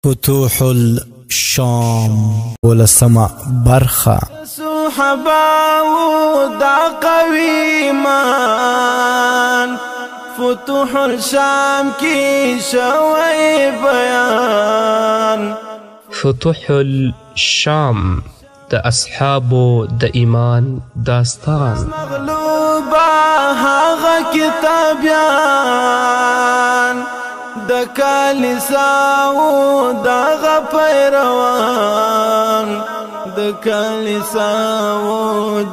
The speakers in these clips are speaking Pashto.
فتوح الشام ولسمه برخه. صحابه دا قوي ایمان، فتوح الشام کې شوی بیان. فتوح الشام د اصحابو د ایمان داستان. مغلوبه هغه کتابیان، د کلیساو دغه پیروان، د کلیساو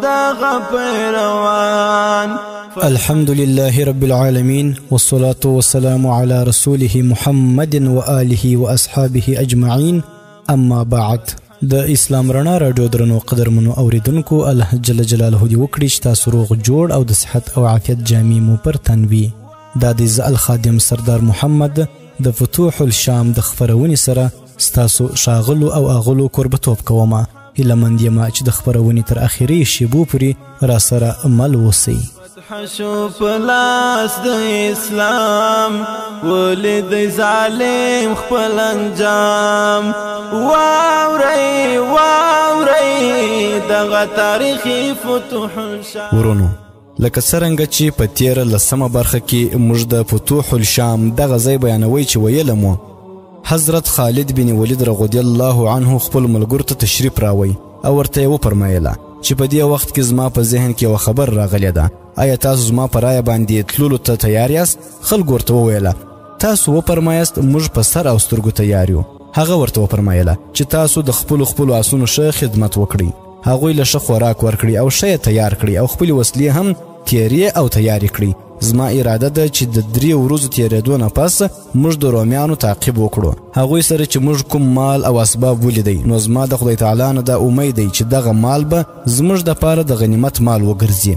دغه پیروان. الحمد لله رب العالمين، والصلاة والسلام على رسوله محمد وآله وأصحابه أجمعين، أما بعد. د اسلام رڼا راډیو درنو قدرمنو اوریدونکو، الله جل جلاله دې وکړي چې تاسو روغ جوړ او د صحت او عافیت جامې مو پر تن وي. دا د زه الخادم سردار محمد د فتوح الشام د خپرونې سره ستاسو ښاغلو او اغلو کوربتوب کوم. هیله مند یم چې د خپرونې تر اخري شیبو پورې را سره مل اوسئ. فتح شو په لاس د اسلام، ولید ظالم خپل انجام. واورئ واورئ دغه تاریخي فتوح الشام. ورونو، لکه څرنګه چې په تیره لسمه برخه کې موږ د فتوح الشام دغه ځای بیانوي چې ویله مو حضرت خالد بن ولید رضی الله عنه خپل ملګرو ته تشریف راوی او ورته یې وفرمایله چې په دې وخت کې زما په ذهن کې یوه خبر راغلې ده، آیا تاسو زما په رایه باندې تللو ته تیار یاست؟ خلکو ورته وویله تاسو وفرمایاست، موږ په سر او سترګو تیار یو. هغه ورته وفرمایله چې تاسو د خپلو خپلو آسونو ښه خدمت وکړئ، هغوی له ښه خوراک ورکړئ او ښه یې تیار کړئ او خپلې وسلې هم تیرې او تیارې کړئ. زما اراده ده چې د 3 ورځو تېرېدو نه پس موږ د رومیانو تعقیب وکړو. هغوی سره چې موږ کوم مال او اسباب ولیدی نو زما د خدای تعالی نه دا امید دی چې دغه مال به زموږ دپاره د غنیمت مال وګرځي.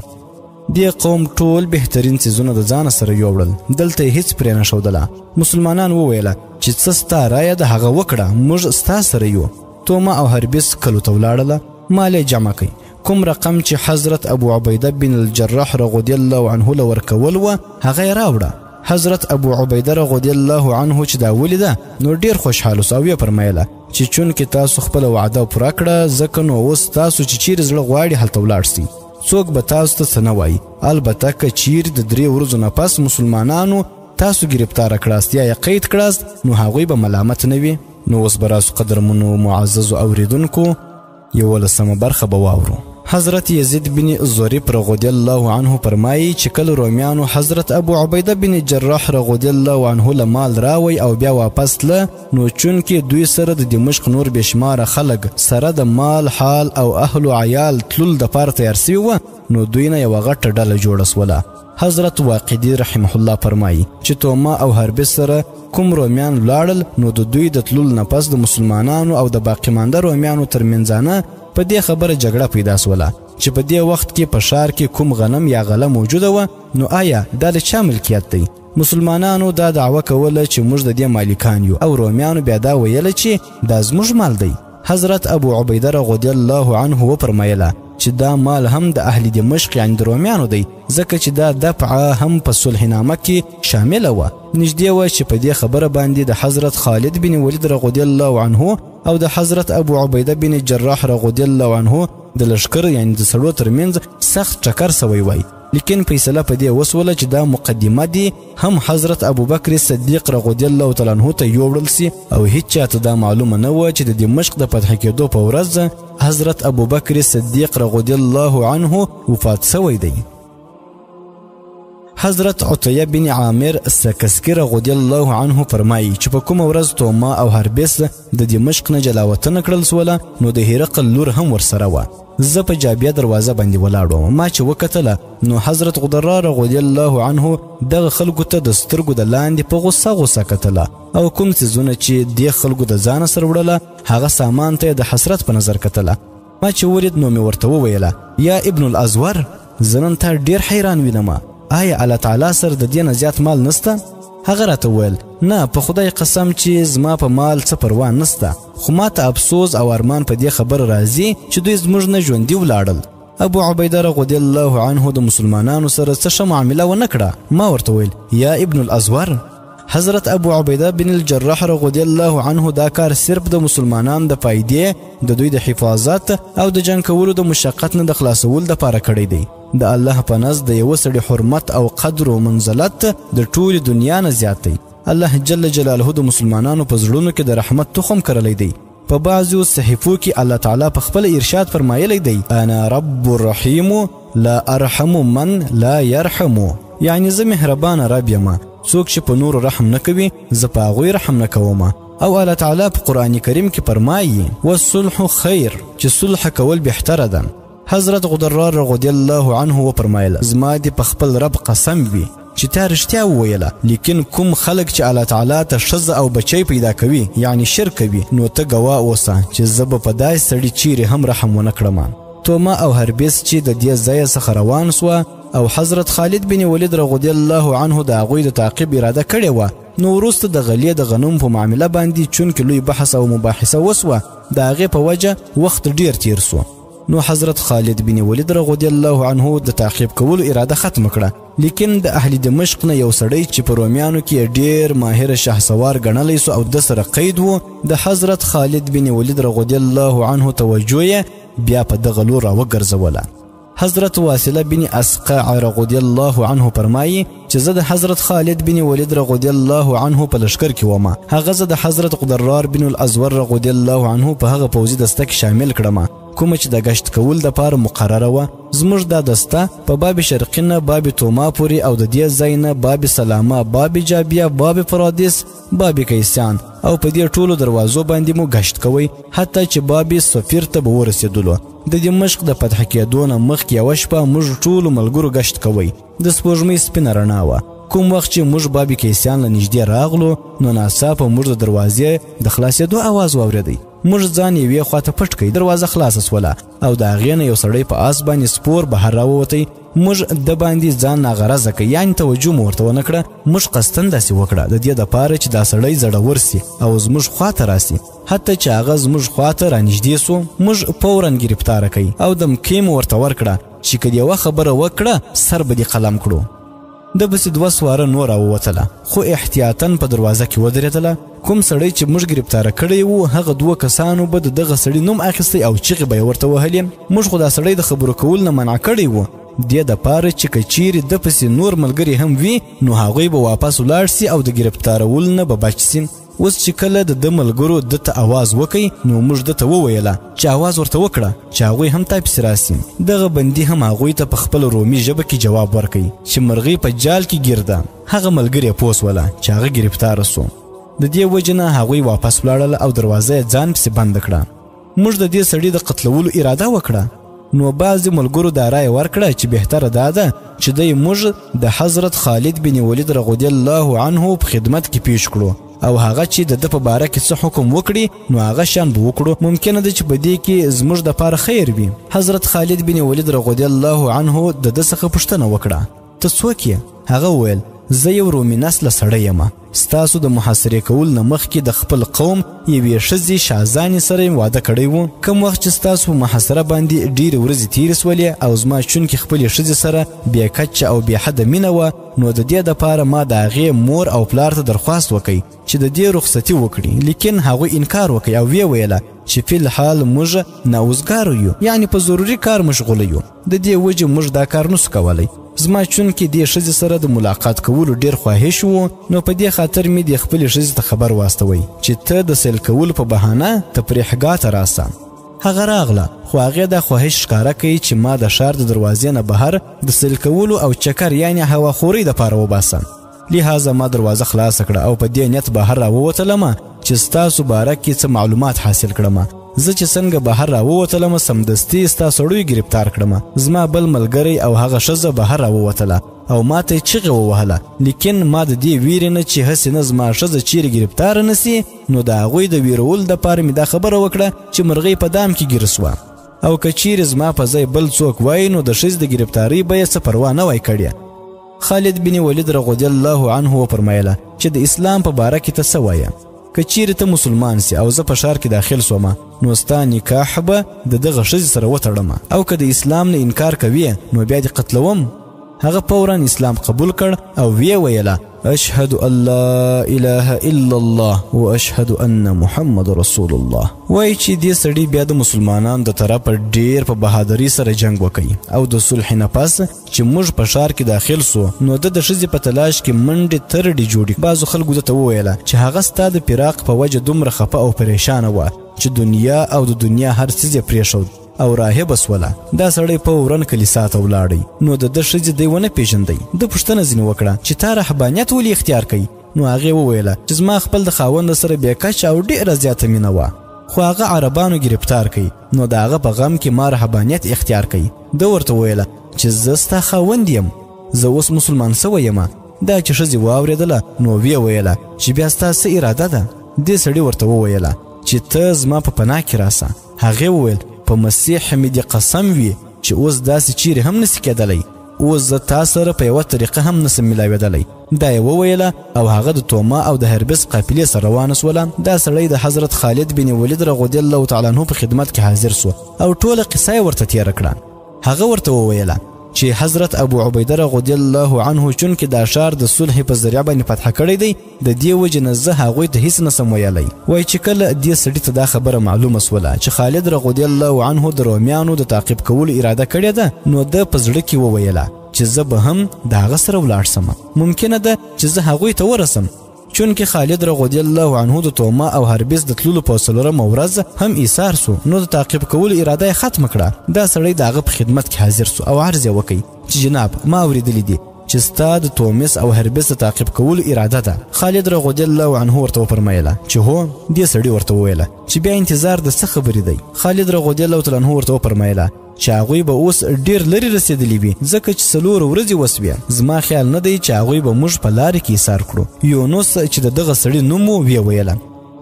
دې قوم ټول بهترین څیزونه د ځانه سره یوړل، دلته یې هیڅ پرې نه ښودله. مسلمانان وویله چې څه ستا رایه ده هغه وکړه، موږ ستا سره یو. توما او هربس کلو ته ولاړله، مال یې جمع کړ. کوم رقم چې حضرت ابو عبیده بن الجراح رضی الله عنه له ورکول وه هغه یې راوړه. حضرت ابو عبیده رضی الله عنه چې دا ولیده نو ډېر خوشحاله سو او ویې فرمایله چې چونکې تاسو خپله وعده پوره کړه، ځکه نو اوس تاسو چې چیرې زړه غواړي هلته ولاړ سئ، څوک به تاسو ته څه نه وایي. البته که چیرې د 3 ورځو نه پس مسلمانانو تاسو ګرفتاره کړاست یا یې قید کړاست نو هغوی به ملامت نه وي. نو اوس به راسو قدرمنو معززو اوریدونکو 11مه برخه به واورو. حضرت یزید بن ضریب رضی الله عنه فرمایي چې کله رومیانو حضرت ابو عبیده بن جراح رضی الله عنه له مال راوی او بیا واپس تله، نو چونکې دوی سره د دمشق نور بې شماره خلک سره د مال حال او اهل و عیال تللو دپاره تیار سوي وه، نو دوی نه یوه غټه ډله جوړه سوله. حضرت واقدي رحمه الله فرمایي چې توما او حربي سره کوم رومیان لاړل نو د دوی د تللو نه پس د مسلمانانو او د باقي مانده رومیانو ترمنځانه په دې خبره جګړه پیدا سوله چې په دې وخت کې په ښار کې کوم غنم یا غله موجوده وه، نو آیا دا د چا ملکیت دی؟ مسلمانانو دا دعوه کوله چې موږ د دې مالکان یو او رومیانو بیا دا ویله چې دا زموږ مال دی. حضرت ابو عبیده رضی الله عنه وفرمایله چې دا مال هم د اهل دمشق یعنې د رومیانو دی، ځکه چې دا دفعه هم په صلح نامه کې شامله وه. نږدې وه چې په دې خبره باندې د حضرت خالد بن ولید رضی الله عنه او د حضرت ابو عبیده بن جراح رضی الله عنه د لښکر یعنې د سړو ترمنځ سخت ټکر سوی وای، لیکن فیصله په دې وسوله چې دا مقدمه دي هم حضرت ابوبکر صدیق رضی الله تعالی عنه ته یوړل سي او هیچا ته دا معلومه نه وه چې د دمشق د فتح کېدو په ورځ حضرت ابوبکر صدیق رضی الله عنه وفات سوی دی. حضرت عطیه بن عامر سکسکي رضی الله عنه فرمایي چې په کومه ورځ توما او هربس د دمشق نه جلاوطنه کړل سوله نو د هرقل لور هم ورسره وه. زه په جابیه دروازه باندې ولاړ وم، ما چې وکتله نو حضرت غدرا رضی الله عنه دغه خلکو ته د سترګو د لاندې په غوسه غوسه کتله او کوم څیزونه چې دې خلکو د ځانه سره وړله هغه سامان ته یې د حسرت په نظر کتله. ما چې ولید نو مې ورته وویله یا ابن الازور، زه نن تا ډېر حیران وینم، آیا الله تعالی سره د دې نه زیات مال نسته؟ هغه راته وویل نه، په خدای قسم چې زما په مال څه پروا نسته، خو ما ته افسوس او ارمان په دې خبره راځي چې دوی زموږ نه ژوندي ولاړل. ابو عبیده رضی الله عنه د مسلمانانو سره څه ښه معامله ونه کړه. ما ورته وویل یا ابن الازور، حضرت ابو عبیده بن الجراح رضی الله عنه دا کار صرف د مسلمانانو د فایدې، د دوی د حفاظت او د جنګ کولو د مشقت نه د خلاصولو دپاره کړی دی. د الله په نزد د یوه سړي حرمت او قدر او منزلت د ټولې دنیا نه زیات دی. الله جل جلاله د مسلمانانو په زړونو کې د رحمت تخم کرلی دی. په بعضو صحیفو کې الله تعالی په خپل ارشاد فرمایلی دی: انا رب الرحیم لا ارحم من لا يرحم، یعنی زه مهربانه رب یم، څوک چې په نورو رحم نه کوي زه په هغوی رحم نه کوم. او الله تعالی په قرآن کریم کې فرمایي: والصلح خیر، چې صلح کول بهتره ده. حضرت غدرار رضی الله عنه وفرمایل: زما دې په خپل رب قسم وي چې تا رښتیا وویله، لیکن کوم خلک چې الله تعالی ته ښځه او بچی پیدا کوي، یعنی شرک کوي، نو ته ګواه اوسه چې زه به په داسې سړي چیرې هم رحم ونه کړم. توما او هربیس چې د دې ځایه څخه روان سوه او حضرت خالد بن ولید رضی الله عنه د هغوی د تعقیب اراده کړې وه، نو وروسته د غلې د غنم په معامله باندې چونکې لوی بحث او مباحثه وسوه، د هغې په وجه وخت ډیر تیر سو. نو حضرت خالد بن ولید رضی الله عنه د تعقیب کولو اراده ختمه کړه. لیکن د اهل دمشق نه یو سړی چې په رومیانو کې ډیر ماهر شهسوار ګڼلی سو او د سره قید و، د حضرت خالد بن ولید رضی الله عنه توجه یې بیا په دغه لور راوګرځوله. حضرت واصله بن اسقع رضی الله عنه فرمایي چې زه د حضرت خالد بن ولید رضی الله عنه په لښکر کې وم. هغه زه د حضرت قدرار بن الازور رضی الله عنه په هغه پوځي دسته کې شامل کړم کومه چې د ګشت کول دپاره مقرره وه. زموږ دا دسته په باب شرقي نه باب توما پورې او د دې ځای نه باب سلامه، باب جابیه، باب فرادیس، باب کیسان او په دې ټولو دروازو باندې مو ګشت کوی، حتی چې باب سفیر ته به ورسېدلو. د دمشق د فتح کېدو نه مخکې یوه شپه موږ ټولو ملګرو ګشت کوی. د سپوږمۍ سپینه رڼا وه. کوم وخت چې موږ باب کیسان له نږدې راغلو، نو ناڅاپه موږ د دروازې د خلاصېدو اواز واورېدی. موږ ځان یوې خواته پټ کړی، دروازه خلاصه سوله او د هغې نه یو سړی په آس باندې سپور بهر راووتی. موږ د باندې ځان ناغرضه کړ، یعنې توجه مو ورته ونه کړه. موږ قصداً داسې وکړه د دې دپاره چې دا سړی زړور سي او زموږ خواته راسي. حتی چې هغه زموږ خواته رانږدې سو، موږ فوراً ګرفتاره کړ او دمکې مو ورته ورکړه چې که دې یوه خبره وکړه سر به دې قلم کړو. د پسې دوه سواره نور راووتله، خو احتیاطاً په دروازه کې ودرېدله. کوم سړی چې موږ ګرفتاره کړی و، هغه دوه کسانو به د دغه سړي نوم اخیستی او چیغې به یې ورته وهلې. موږ خو دا سړی د خبرو کولو نه منع کړی و، دې دپاره چې که چیرې ده پسې نور ملګري هم وي، نو هغوی به واپس ولاړ سي او د ګرفتارولو نه به بچ سي. اوس چې کله د ده ملګرو ده ته اواز وکړي، نو موږ ده ته وویله چې اواز ورته وکړه چې هغوی هم تا پسې راسي. دغه بندي هم هغوی ته په خپله رومي ژبه کې جواب ورکړي چې مرغۍ په جال کې ګیر ده. هغه ملګري پوه سوله چې هغه ګرفتاره سو. د دې وجې نه هغوی واپس ولاړل او دروازه یې ځان پسې بنده کړه. موږ د دې سړي د قتلولو اراده وکړه، نو بعضې ملګرو دا رایه ورکړه چې بهتره دا ده چې دی موږ د حضرت خالد بن ولید رضی الله عنه په خدمت کې پیش کړو او هغه چې د ده په باره کې څه حکم وکړي نو هغه شان به وکړو، ممکنه ده چې په دې کې زموږ دپاره خیر وي. حضرت خالد بن ولید رضی الله عنه د ده څخه پوښتنه وکړه: ته څوک یې؟ هغه وویل: زه یو رومي نسله سړی یم، ستاسو د محاصرې کولو نه مخکې د خپل قوم یوې ښځې شاهزانې سره یې واده کړی و. کوم وخت چې ستاسو په محاصره باندې ډېرې ورځې تېرې سولې او زما چونکې خپلې ښځې سره بې کچه او بې حده مینه وه، نو د دې دپاره ما د هغې مور او پلار ته درخواست وکړ چې د دې رخصتي وکړي، لیکن هغوی انکار وکړ او ویې ویله چې فی الحال موږ ناوزګارو یو، یعنې په ضروري کار مشغوله یو، د دې وجې موږ دا کار نسو کولی. زما چونکې دې ښځې سره د ملاقات کولو ډېر خواهش و، نو په دې خاطر مې دې خپلې ښځې ته خبر واستوی چې ته د سیل کولو په بهانه تفریحګاه ته راسه. هغه راغله، خو هغې دا خواهش ښکاره کوي چې ما د ښار د دروازې نه بهر د سیل کولو او چکر یعنې هواخورۍ دپاره وباسه. لهذا ما دروازه خلاصه کړه او په دې نیت بهر راووتلم چې ستاسو باره کې څه معلومات حاصل کړم. زه چې څنګه بهر راووتلم، سمدستي ستا سړیو ګرفتار کړم. زما بل ملګری او هغه ښځه بهر راووتله او ما ته یې چیغې ووهله، لیکن ما د دې ویرې نه چې هسې نه زما ښځه چیرې ګرفتاره نه سي، نو د هغوی د ویرولو دپاره مې دا خبره وکړه چې مرغۍ په دام کې ګیر سوه، او که چیرې زما په ځای بل څوک وای نو د ښځې د ګرفتارۍ به یې څه پروا نه وای کړې. خالد بن ولید رضی الله عنه وفرمایله چې د اسلام په باره کې ته څه وایې؟ که چیرې ته مسلمان سي او زه په ښار کې داخل سوم، نو ستا نکاح به د دغه ښځې سره وتړم، او که د اسلام نه انکار کوې نو بیا دې قتلوم. هغه فورا اسلام قبول کړ او ویې ویله: اشهد ان لا اله الا الله واشهد ان محمد رسول الله. وایي چې دې سړي بیا د مسلمانانو د طرفه ډیر په بهادرۍ سره جنګ وکړي او د صلح نه پس چې موږ په ښار کې داخل سو نو ده د ښځې په تلاش کې منډې ترډې جوړې. بعضو خلکو ده ته وویله چې هغه ستا د فراق په وجه دومره خفه او پریشانه وه چې دنیا او د دنیا هر څیز یې پرېښود او راهبه سوله. دا سړی فورا کلیسا ته ولاړی نو د ده ښځې دی ونه پېژندی. ده پوښتنه ځینې وکړه چې تا رهبانیت ولې اختیار کوي؟ نو هغې وویله چې زما خپل د خاوند سره بې کچه او ډېره زیاته مینه وه، خو هغه عربانو ګرفتار کوي نو د هغه په غم کې ما رهبانیت اختیار کوي. ده ورته وویله چې زه ستا خاوند یم، زه اوس مسلمان سوی یم. دا چې ښځې واورېدله نو ویې ویله چې بیا ستا څه اراده ده؟ دې سړي ورته وویله چې ته زما په پناه کې راسه. هغې وویل په مسیح مې دې قسم وي چې اوس داسې چیرې هم نسي کېدلی، اوس زه تا سره په یوه طریقه هم نسم میلاوېدلی. دا یې وویله او هغه د توما او د هربس قافلې سره روانه سوله. دا سړی د حضرت خالد بن ولید رضی الله تعالی عنه په خدمت کې حاضر سو او ټوله قصه یې ورته تېره کړه. هغه ورته وویله چې حضرت ابو عبیده رضی الله عنه چونکې دا ښار د صلح په ذریعه باندې فتح کړی دی، د دې وجې نه زه هغوی ته هیڅ نسم ویلی. وایي چې کله دې سړي ته دا خبره معلومه سوله چې خالد رضی الله عنه د رومیانو د تعقیب کولو اراده کړې ده، نو ده په زړه کې وویله چې زه به هم د هغه سره ولاړ سم، ممکنه ده چې زه هغوی ته ورسم. چونکې خالد رضی الله عنه د توما او هربس د تللو په څلورمه ورځ هم ایثار سو، نو د تعقیب کولو اراده یې ختمه کړه. دا سړی د هغه په خدمت کې حاضر سو او عرض یې وکړ چې جناب ما اورېدلي دي چې ستا د تومس او هربس د تعقیب کولو اراده ده. خالد رضی الله عنه ورته وفرمایله چې هو. دې سړي ورته وویله چې بیا انتظار د څه خبرې دی؟ خالد رضی الله تعالی عنه ورته وفرمایله چې هغوی به اوس ډېر لرې رسېدلي وي، ځکه چې څلور ورځې وسوې. زما خیال نه دی چې هغوی به موږ په لارې کې ایسار کړو. یونس چې د دغه سړي نوم و ویې ویله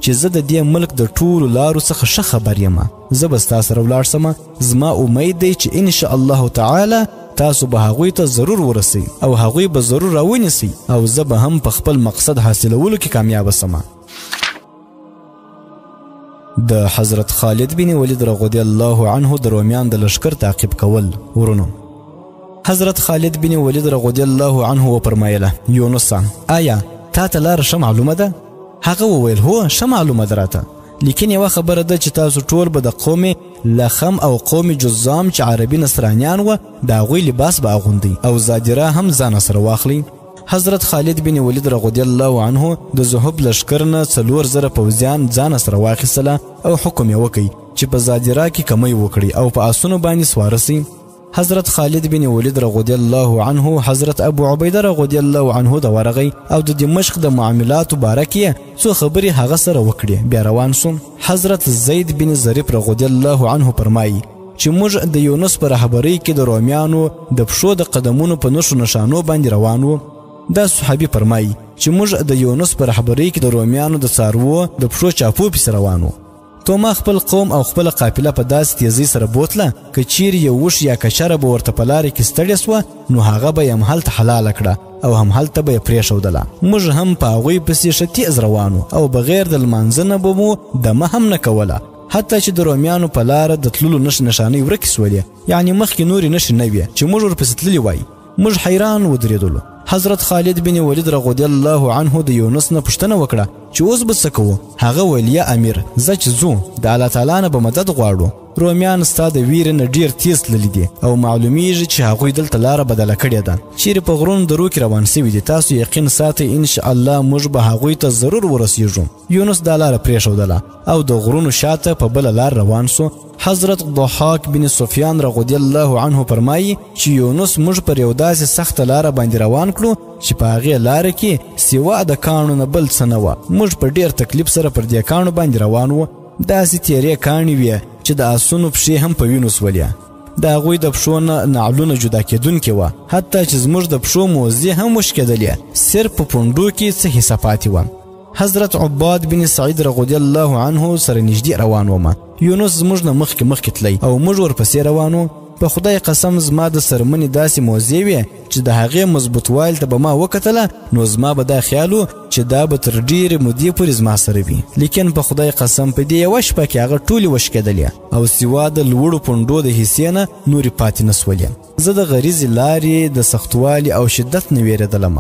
چې زه د دې ملک د ټولو لارو څخه ښه خبر یم، زه به ستا سره ولاړ سم. زما امید دی چې انشاء الله تعالی تاسو به هغوی ته ضرور ورسئ او هغوی به ضرور راونیسئ او زه به هم په خپل مقصد حاصلولو کې کامیابه سم. د حضرت خالد بن ولید رضی الله عنه د رومیان د لښکر تعقیب کول. ورونو حضرت خالد بن ولید رضی الله عنه وفرمایله یونس آیا تا ته لاره ښه معلومه ده؟ هغه وویل هو ښه معلومه ده راته، لیکن یوه خبره ده چې تاسو ټول به د قوم لخم او قوم جزام چې عربي نصرانیان وه د هغوی لباس به اغوندئ او زادره هم ځانه سره واخلئ. حضرت خالد بن ولید رضی الله عنه د زهب لښکر نه 4000 پوځیان ځانه سره واخیستله او حکم یې وکړ چې په زادره کې کمی وکړي او په آسونو باندې سواره سي. حضرت خالد بن ولید رضی الله عنه حضرت ابو عبیده رضی الله عنه ته ورغی او د دمشق د معاملاتو باره کې څو خبرې هغه سره وکړې، بیا روان سو. حضرت زید بن ظریف رضی الله عنه فرمایي چې موږ د یونس په رهبرۍ کې د رومیانو د پښو د قدمونو په نښو نښانو باندې روان وو. دا صحابي فرمایي چې موږ د یونس په رهبرۍ کې د رومیانو د څاروو د پښو چاپو پسې روان وو. توما خپل قوم او خپله قافله په داسې تیزۍ سره بوتله که چیرې یو اوښ یا کچره به ورته په لارې کې ستړې سوه نو هغه به یې همهلته حلاله کړه او همهلته به یې پرېښودله. موږ هم په هغوی پسې ښه تیز روان وو او بغیر د لمانځه نه به مو دمه هم نه کوله، حتی چې د رومیانو په لاره د تللو نښې نښانې ورکې سولې، یعنې مخکې نورې نښې نه وې چې موږ ورپسې تللي وای. موږ حیران ودرېدلو. حضرت خالد بن ولید رضی الله عنه د یونس نه پوښتنه وکړه چې اوس به څه کوو؟ هغه ویل یا امیر زه چې ځو د الله تعالی نه به مدد غواړو. رومیان ستا د ویرې نه ډېر تیز تللي دي او معلومیږي چې هغوی دلته لاره بدله کړې ده، چیرې په غرونو درو کې روان سوي دي. تاسو یقین ساتئ انشاءالله موږ به هغوی ته ضرور ورسیږو. یونس دا لاره پرېښودله او د غرونو شاته په بله لار روان سو. حضرت ضحاک بن سفیان رضی الله عنه فرمایي چې یونس موږ پر یو داسې سخته لاره باندې روان کړو چې په هغې لاره کې سوا د کاڼو نه بل څه نه وه. موږ په ډېر تکلیف سره پر دې کاڼو باندې روان وو. داسې تیرې کاڼې وې چې د آسونو پښې هم په وینو سولې. د هغوی د پښو نه نعلونه جدا کېدونکي وه، حتی چې زموږ د پښو موزې هم وشکېدلې، صرف په پوندو کې څه حصه پاتې وه. حضرت عباد بن سعید رضی الله عنه سره نږدې روان وم. یونس زموږ نه مخکې مخکې تلی او موږ ورپسې روان وو. په خدای قسم زما د څرمنې داسې موزې وې چې د هغې مضبوطوالي ته به ما وکتله نو زما به دا خیال و چې دا به تر ډېرې مودې پورې زما سره وي، لیکن په خدای قسم په دې یوه شپه کې هغه ټولې وشکېدلې او سوا د لوړو پوندو د حصې نه نورې پاتې نه سولې. زه د غریزې لارې د سختوالي او شدت نه وېرېدلم.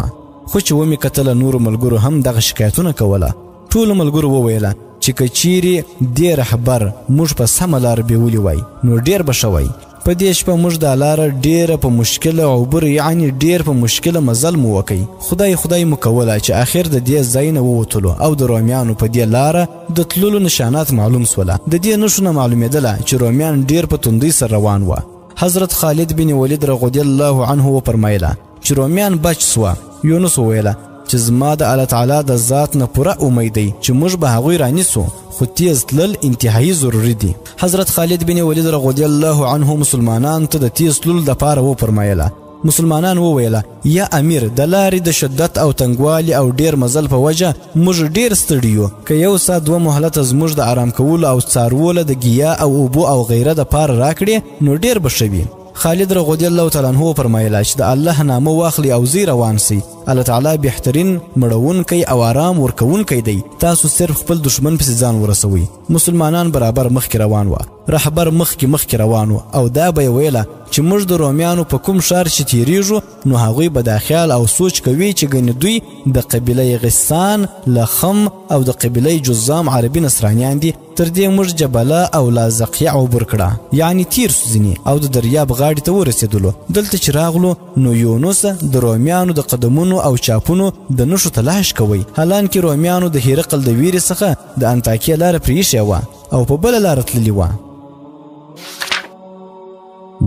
خو چې ومې کتله نورو ملګرو هم دغه شکایتونه کوله. ټولو ملګرو وویله چې که چیرې دې رهبر موږ په سمه لاره بیولي وای نو ډېر به ښه وای. په دې شپه موږ دا لاره ډېره په مشکله عبور، یعنې ډېر په مشکله مزل مو وکی. خدای خدای مو کوله چې اخر د دې ځای نه ووتلو او د رومیانو په دې لاره د تللو نشانات معلوم سوله. د دې نښو نه معلومېدله چې رومیان ډېر په توندۍ سره روان وه. حضرت خالد بن ولید رضی الله عنه وفرمایله چې رومیان بچ سوه. یونس وویله چې زما د الله تعالی د ذات نه پوره امید دی چې موږ به هغوی رانیسو، خو تیز تلل انتهایی ضروري دي. حضرت خالد بن ولید رضی الله عنه مسلمانان ته د تیز تللو دپاره وفرمایله. مسلمانان وویله یا امیر، د لارې د شدت او تنګوالي او ډیر مزل په وجه موږ ډیر ستړي یو، که یو ساعت دوه مهلته زموږ د آرام کولو او څاروو له د ګیا او اوبو او غیره دپاره راکړې نو ډیر به ښه وي. خالد رضی الله تعالی عنه وفرمایله چې د الله نامه واخلئ او ځئ روان سئ، الله تعالی بهترین مړوونکی او آرام ورکوونکی دی، تاسو صرف خپل دښمن پسې ځان ورسوئ. مسلمانان برابر مخکې روان وه، رهبر مخکې مخکې روان و او دا به یې ویله چې موږ د رومیانو په کوم ښار چې تیریږو نو هغوی به دا خیال او سوچ کوي چې ګنې دوی د قبیله غسان، لخم او د قبیله جزام عربي نصرانیان دي. تر دې موږ جبله او لازقیه عبور کړه، یعنې تیر سو ځینې او د دریاب غاړې ته ورسېدلو. دلته چې راغلو نو یونس د رومیانو د قدمونو او چاپونو د نښو تلاش کوي، حالانکې رومیانو د هرقل د ویرې څخه د انطاکیې لاره پرې ایښې وه او په بله لاره تللي وه.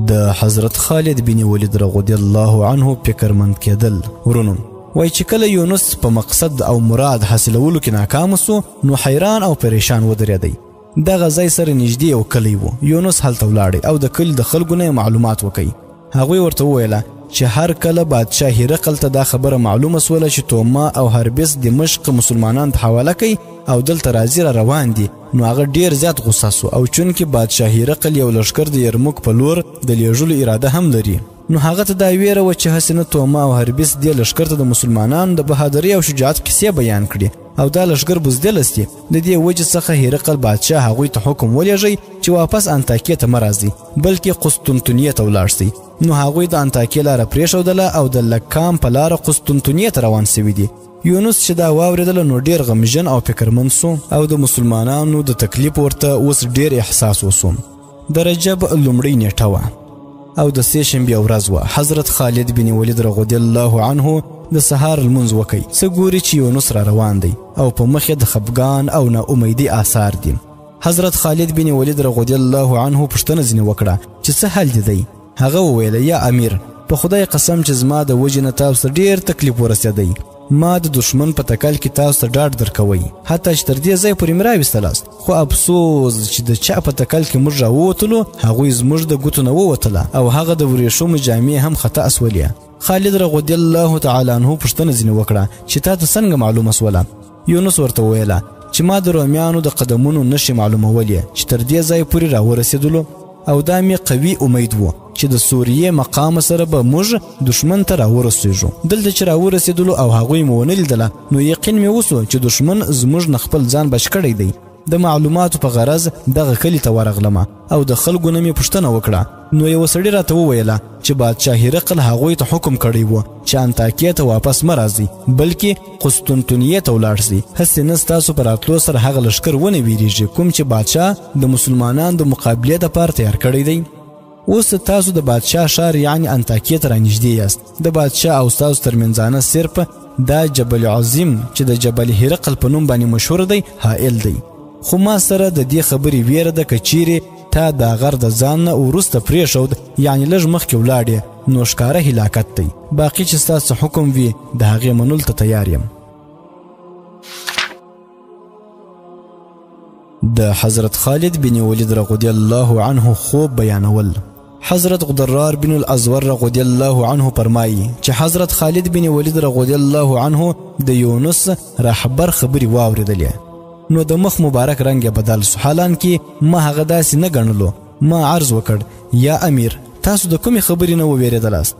د حضرت خالد بن ولید رضی الله عنه فکرمند کېدل. ورونو وایي چې کله یونس په مقصد او مراد حاصلولو کې ناکام سو نو حیران او پریشان ودرېدی. دغه ځای سره نږدې یو کلی و. یونس هلته ولاړی او د کلي د خلکو نه یې معلومات وکړي. هغوی ورته وویله چې هر کله بادشاه هرقل ته دا خبره معلومه سوله چې توما او هربس دمشق مسلمانان ته حواله کوي او دلته راځي را روان دي، نو هغه ډیر زیات غوسه سو او چونکې بادشاه هرقل یو لښکر د یرموک په لور د لیږلو اراده هم لري، نو هغه ته دا ویره وه چې هسې نه توما او هربس دې لښکر ته د مسلمانانو د بهادرۍ او شجاعت کیسې بیان کړي او دا لښکر بزدله سي. د دې وجې څخه هرقل بادشاه هغوی ته حکم ولیږی چې واپس انطاکیې ته مه راځئ، بلکې قسطنطنیې ته ولاړ سئ. نو هغوی د انطاکیې لاره پرېښودله او د لکام په لاره قسطنطنیې ته روان سوي دي. یونس چې دا واورېدله نو ډېر غمژن او فکرمند سو او د مسلمانانو د تکلیف ورته اوس ډېر احساس وسو. د رجب لومړۍ نیټه وه او د سې شنبې ورځ وه. حضرت خالد بن ولید رضی الله عنه د سهار لمونځ وکړ. څه ګوري چې یونس را روان دی او په مخ یې د خفګان او ناامیدۍ آثار دي. حضرت خالد بن ولید رضی الله عنه پوښتنه ځینې وکړه چې څه حال دي دی؟ هغه وویل یا امیر، په خدای قسم چې زما د وجې نه تاسو ته ډېر تکلیف ورسېدی. ما د دښمن په تکل کې تاسو ته ډاډ درکوئ، حتی چې تر دې ځای پورې مې راویستلاست، خو افسوس چې د چا په تکل کې موږ راووتلو هغوی زموږ د ګوتو نه ووتله او هغه د وریښمو جامې هم خطا سولې. خالد رضی الله تعالی عنه پوښتنه ځینې وکړه چې تا ته څنګه معلومه سوله؟ یونس ورته وویله چې ما د رومیانو د قدمونو نښې معلومولې چې تر دې ځای پورې راورسېدلو او دا مې قوي امید و چې د سوریې مقام سره به موږ دښمن ته راورسېږو. دلته چې راورسېدلو او هغوی مو ونه لیدله نو یقین مې وسو چې دښمن زموږ نه خپل ځان بچ کړی دی. د معلوماتو په غرض دغه کلي ته ورغلمه او د خلکو نه مې پوښتنه وکړه. نو یوه سړي راته وویله چې بادشاه هرقل هغوی ته حکم کړی و چې انطاکیې ته واپس مه راځئ، بلکې قسطنطنیې ته ولاړ سئ، هسې نه ستاسو په راتلو سره هغه لښکر ونه ویریږي کوم چې بادشاه د مسلمانانو د مقابلې دپاره تیار کړی دی. اوس تاسو د بادشاه ښار یعنې انطاکیې ته رانږدې یاست. د بادشاه او ستاسو ترمنځانه صرف دا جبل عظیم چې د جبل هرقل په نوم باندې مشهور دی حائل دی. خو ما سره د دې خبرې ویره ده که چیرې تا دا غر د ځان نه وروسته پرېښود، یعنې لږ مخکې ولاړې، نو ښکاره هلاکت دی. باقي چې ستاسو حکم وي د هغې منلو ته تیار یم. د حضرت خالد بن ولید رضی الله عنه خوب بیانول. حضرت غدرار بن الازور رضی الله عنه فرمایي چې حضرت خالد بن ولید رضی الله عنه د یونس رهبر خبرې واورېدلې، نو د مخ مبارک رنګ یې بدل سو، حالانکې ما هغه داسې نه ګڼلو. ما عرض وکړ یا امیر، تاسو د کومې خبرې نه وویرېدلاست؟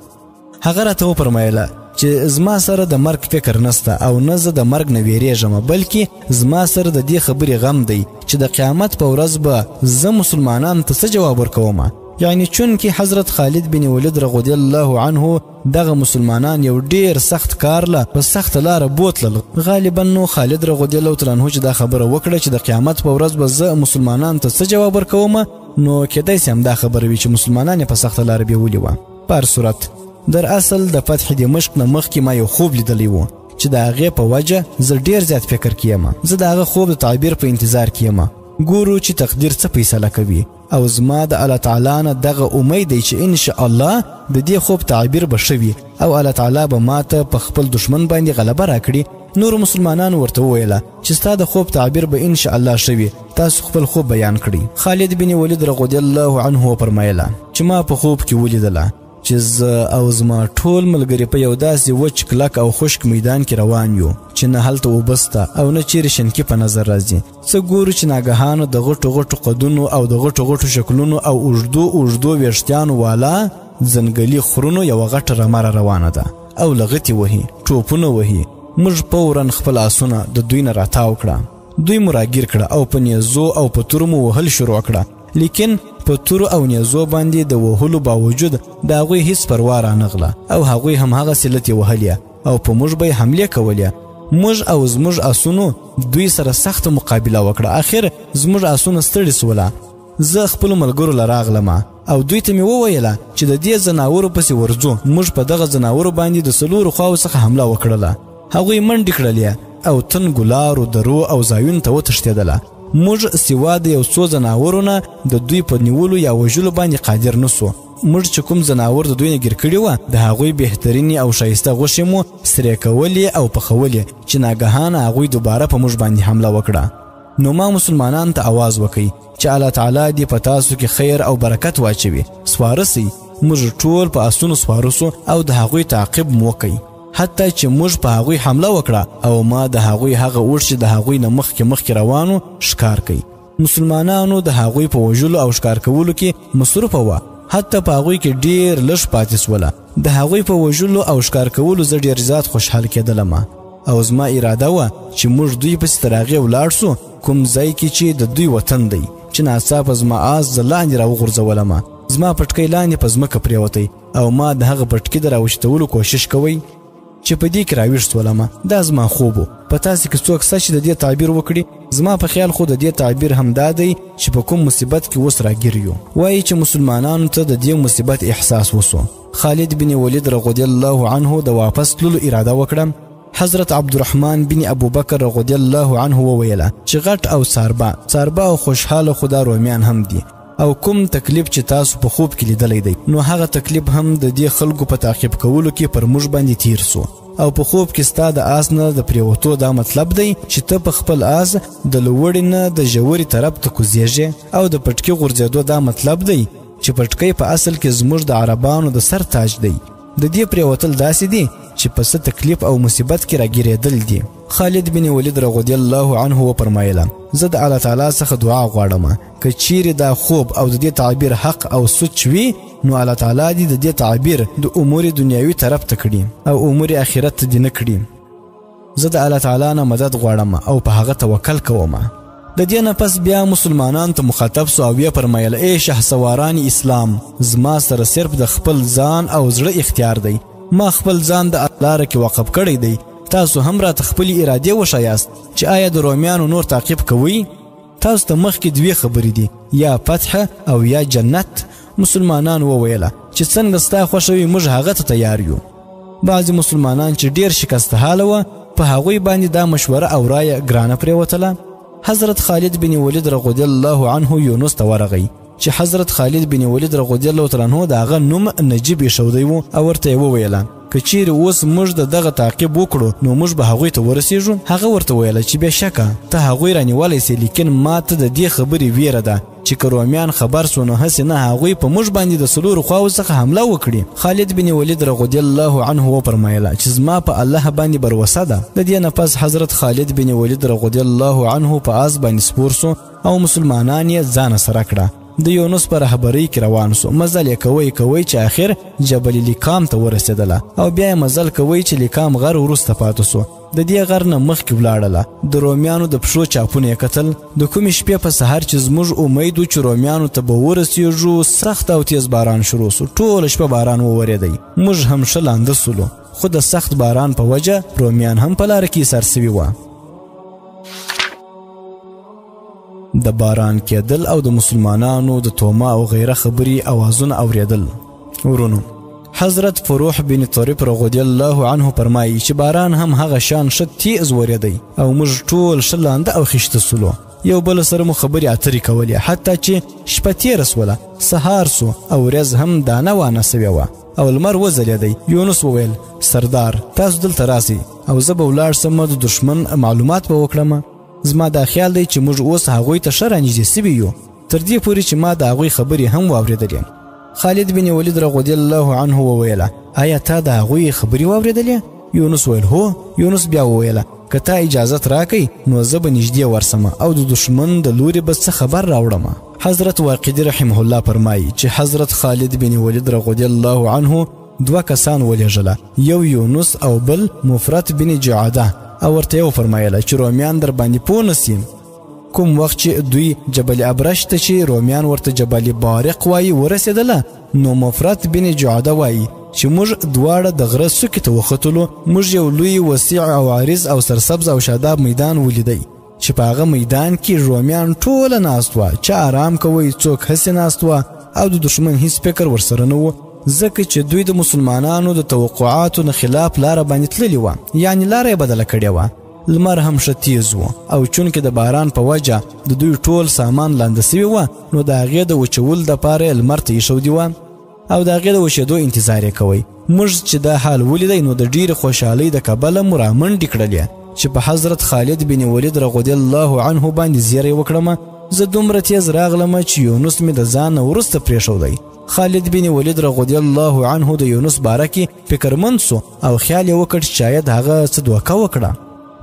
هغه راته وفرمایله چې زما سره د مرګ فکر نسته او نه زه د مرګ نه ویرېږم، بلکې زما سره د دې خبرې غم دی چې د قیامت په ورځ به زه مسلمانانو ته څه جواب ورکوم. یعنی چونکه حضرت خالد بن ولید رضی الله عنه دغه مسلمانان یو ډیر سخت کار له په سخته لاره بوتلل. غالبا نو خالد رضی الله تعالی عنه چې دا خبره وکړه چې د قیامت په ورځ به زه مسلمانان ته څه جواب ورکوم، نو کیدای سي همدا خبره وي چې مسلمانان یې په سخته لاره بیولي وه. په هر صورت در اصل د فتح دمشق نه مخکې ما یو خوب لیدلی و چې د هغې په وجه زه ډیر زیات فکر کې یم. زه د هغه خوب د تعبیر په انتظار کې یم، ګورو چې تقدیر څه فیصله کوي، او زما د الله تعالی نه دغه امید دی چې ان الله د دې خوب تعبیر به ښه وي او الله تعالی به ماته په خپل دښمن باندې غلبه راکړي. نورو مسلمانانو ورته وویله چې ستا د خوب تعبیر به ان شاء الله ښه وي، تاسو خپل خوب بیان کړئ. خالد بن ولید رضی الله عنه وفرمایله چې ما په خوب کې ولیدله چې زه او زما ټول ملګري په یو داسې وچ کلک او خشک میدان کې روان یو چې نه هلته اوبه سته او نه چیرې شنکي په نظر راځي. څه ګورو چې ناګهانه د غټو غټو قدونو او د غټو غټو شکلونو او اوږدو اوږدو ویښتیانو والا ځنګلي خرونو یوه غټه رمه را روانه ده او لغتې وهي، ټوپونه وهي. موږ فورا خپل آسونه د دوی نه راتاو کړه، دوی مو راګیر کړه او په نیزو او په تورو مو وهل شروع کړه. لیکن په تورو او نیزو باندې د وهلو باوجود د هغوی هیڅ پروا رانغله او هغوی هم هغسې لتې وهلې او په موږ به یې حملې کولې. موږ او زموږ اسونو دوی سره سخته مقابله وکړه. اخر زموږ اسونه ستړي سوله. زه خپلو ملګرو له راغلمه او دوی ته مې وویله چې د دې ځناورو پسې ورځو. موږ په دغه ځناورو باندې د څلورو خواو څخه حمله وکړله. هغوی منډې کړلې او تنګو لارو، درو او ځایونو ته وتښتېدله. موږ سوا د یو څو ځناورو نه د دوی په نیولو یا وژلو باندې قادر نه سو. موږ چې کوم ځناور د دوی نه ګیر کړي وه، د هغوی بهترینې او ښایسته غوښې مو سرې کولې او پخولې چې ناګهانه هغوی دوباره په موږ باندې حمله وکړه. نو ما مسلمانان ته اواز وکړي چې الله تعالی دې په تاسو کې خیر او برکت واچوي، سواره سئ. موږ ټول په اسونو سواره سو او د هغوی تعقیب مو وکړي، حتی چې موږ په هغوی حمله وکړه او ما د هغوی هغه اوښ چې د هغوی نه مخکې مخکې روانو ښکار کړي. مسلمانانو د هغوی په وژلو او ښکار کولو کې مصروفه وه، حتی په هغوی کې ډیر لږ پاتې سوله. د هغوی په وژلو او ښکار کولو زه ډیر زیات خوشحال کېدلم او زما اراده وه چې موږ دوی پسې تر هغې ولاړ سو کوم ځای کې چې د دوی وطن دی، چې ناڅاپه زما آس زه لاندې راوغورځولمه. زما پټکی لاندې په ځمکه پرېوتی او ما د هغه پټکي د راوچتولو کوشش کوی چې په دې کې راویښ سولمه. دا زما خوب و. په تاسې کې څوک سته چې د دې تعبیر وکړي؟ زما په خیال خو د دې تعبیر هم دا دی چې په کوم مصیبت کې اوس راګیر یو. وایي چې مسلمانانو ته د دې مصیبت احساس وسو. خالد بن ولید رضی الله عنه د واپس تللو اراده وکړه. حضرت عبدالرحمن بن ابوبکر رضی الله عنه وویله چې غټ او څاربه او خوشحاله خو دا رومیان هم دي، او کوم تکلیف چې تاسو په خوب کې لیدلی دی نو هغه تکلیف هم د دې خلکو په تعقیب کولو کې پر موږ باندې تیر سو. او په خوب کې ستا د آس نه د پرېوتو دا مطلب دی چې ته په خپل آس د لوړې نه د ژورې طرف ته کوزیږې، او د پټکي غورځېدو دا مطلب دی چې پټکی په اصل کې زموږ د عربانو د سر تاج دی. د دې پرېوتل داسې دي چې په څه تکلیف او مصیبت کې راګیرېدل دي. خالد بن ولید رضی الله عنه وفرمایله زه د الله تعالی څخه دعا غواړم که چیرې دا خوب او د دې تعبیر حق او سوچ وي نو الله تعالی دې د دې تعبیر د امور دنیوي طرف ته کړي او امور آخرت ته دې نه کړي. زه د الله تعالی نه مدد غواړم او په هغه توکل کوم. د دې نه پس بیا مسلمانان ته مخاطب سو او یې فرمایل ای شهسواران اسلام، زما سره صرف د خپل ځان او زړه اختیار دی. ما خپل ځان د الله لاره کې وقف کړی دی. تاسو هم راته خپلې ارادې وښایاست چې آیا د رومیانو نور تعقیب کوئ؟ تاسو ته مخکې دوې خبرې دي، یا فتح او یا جنت. مسلمانان وویله چې څنګه ستا خوښه وي موږ هغه ته تیار یو. بعضې مسلمانان چې ډیر شکسته حاله وه په هغوی باندې دا مشوره او رایه ګرانه پرېوتله. حضرت خالد بن ولید رضی الله عنه یونس ته ورغی چې حضرت خالد بن ولید رضی الله تعالی عنه د هغه نوم نجیب ایښودی و او ورته یې وویله که چیرې اوس موږ د دغه تعقیب وکړو نو موږ به هغوی ته ورسیږو. هغه ورته ویله چې بېشکه ته هغوی رانیولی سې، لیکن ما ته د دې خبرې ویره ده چې که رومیان خبر سو نو هسې نه هغوی په موږ باندې د څلورو خواو څخه حمله وکړي. خالد بن ولید رضی الله عنه وفرمایله چې زما په الله باندې بروسه ده. د دې نه پس حضرت خالد بن ولید رضی الله عنه په آس باندې سپور سو او مسلمانان یې ځانه سره کړه. د یونس په رهبرۍ کې روان سو. مزل یې کوی کوی چې اخر جبل لیکام ته ورسېدله او بیا یې مزل کوی چې لیکام غر وروسته پاتې سو. د دې غر نه مخکې ولاړله. د رومیانو د پښو چاپونه یې کتل. د کومې شپې په سهار چې زموږ امید و چې رومیانو ته به ورسیږو، سخت او تیز باران شروع سو. ټوله شپه باران وورېدی، موږ هم ښه لانده سولو، خو د سخت باران په وجه رومیان هم په لاره کې ایسار سوي وه. د باران کېدل او د مسلمانانو د توما او غیره خبرې اوازونه اورېدل. ورونو، حضرت فروح بن طریف رضی الله عنه فرمایي چې باران هم هغه شان ښه تیز ورېدی او موږ ټول ښه لانده او خیشته سولو. یو بل سره مو خبرې اترې کولې، حتی چې شپه تېره سوله، سهار سو او ورځ هم دانه وانه سوې وه او لمر وځلېدی. یونس وویل: سردار، تاسو دلته راسئ او زه به ولاړ سم، د دښمن معلومات به وکړم. زما دا خیال دی چې موږ اوس هغوی ته ښه رانږدې سوي یو، تر دې پورې چې ما د هغوی خبرې هم واورېدلې. خالد بن ولید رضی الله عنه وویله: آیا تا د هغوی خبرې واورېدلې؟ یونس ویل: هو. یونس بیا وویله: که تا اجازت راکئ نو زه به نږدې ورسم او د دښمن د لوري به څه خبر راوړم. حضرت واقدي رحمه الله فرمایي چې حضرت خالد بن ولید رضی الله عنه دوه کسان ولېږله، یو یونس او بل مفرط بن جعاده، او ورته یې وفرمایله چې رومیان در باندې پوه نه سي. کوم وخت چې دوی جبل ابرش ته، چې رومیان ورته جبل بارق وایي، ورسېدله، نو مفرط بن جعاده وایي چې موږ دواړه د غره څوکې ته وختلو. موږ یو لوی وسیع او عریض او سرسبز او شاداب میدان ولیدی چې په هغه میدان کې رومیان ټوله ناست وه، چا آرام کوی، څوک هسې ناست وه او د دښمن هیڅ فکر ورسره نه و، ځکه چې دوی د مسلمانانو د توقعاتو نه خلاف لاره باندې تللي وه، یعنې لاره یې بدله کړې وه. لمر هم ښه تیز و او چونکې د باران په وجه د دوی ټول سامان لانده سوي وه، نو د هغې د وچولو دپاره یې لمر ته ایښودي وه او د هغې د وچېدو انتظار یې کوی. موږ چې دا حال ولیدی نو د ډېرې خوشحالۍ د کبله مو رامنډې کړلې چې په حضرت خالد بن ولید رضی الله عنه باندې زیری وکړم. زه دومره تیز راغلم چې یونس مې د ځان نه وروسته پرېښودی. خالد بن ولید رضی الله عنه د یونس باره کې فکرمند سو او خیال یې وکړ چې شاید هغه څه دوکه وکړه.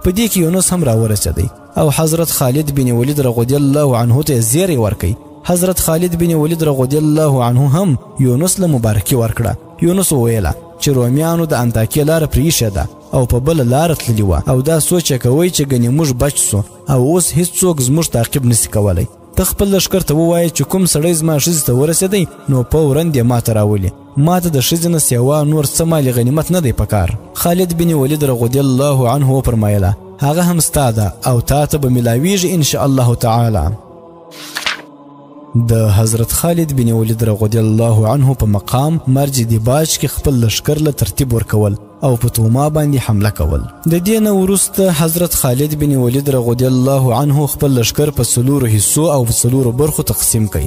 په دې کې یونس هم راورسېدی او حضرت خالد بن ولید رضی الله عنه ته زیری ورکړ. حضرت خالد بن ولید رضی الله عنه هم یونس له مبارکي ورکړه. یونس وویله چې رومیانو د انطاکیې لاره پرې ده او په بله لاره تللي وه او دا سوچ یې کوی چې ګنې موږ بچ سو او اوس هیڅوک زموږ تعقیب نسي کولی. ته خپل لښکر ته ووایه چې کوم سړی زما ښځې ته ورسېدی نو فوراً دې ماته راولي، ماته د ښځې نه سوا نور څه مال غنیمت نه دی پکار. خالد بن ولید رضی الله عنه وفرمایله: هغه هم ستا ده او تا ته به ملاویږي ان شاء الله تعالی. د حضرت خالد بن ولید رضی الله عنه په مقام مرج دیباج کې خپل لښکر له ترتیب ورکول او په توما باندې حمله کول. د دې نه وروسته حضرت خالد بن ولید رضی الله عنه خپل لښکر په څلورو حصو او په څلورو برخو تقسیم کړ.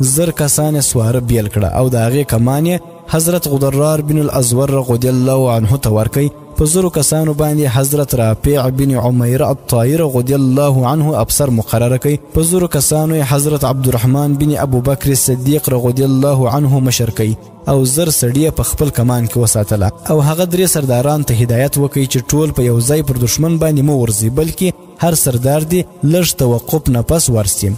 1000 کسان یې سواره بیل کړه او د هغې کمان یې حضرت غدرار بن الازور رضی الله عنه ته ورکړ. په 1000 کسانو باندې حضرت رافع بن عمیر الطائر رضی الله عنه افسر مقرر کړ. په 1000 کسانو یې حضرت عبدالرحمن بن ابوبکر صدیق رضی الله عنه مشر کړ او 1000 سړي په خپل کمان کې وساتله او هغه 3 سرداران ته هدایت وکړ چې ټول په یو ځای پر دښمن باندې مه ورځي، بلکې هر سردار دې لږ توقف نه پس ورسي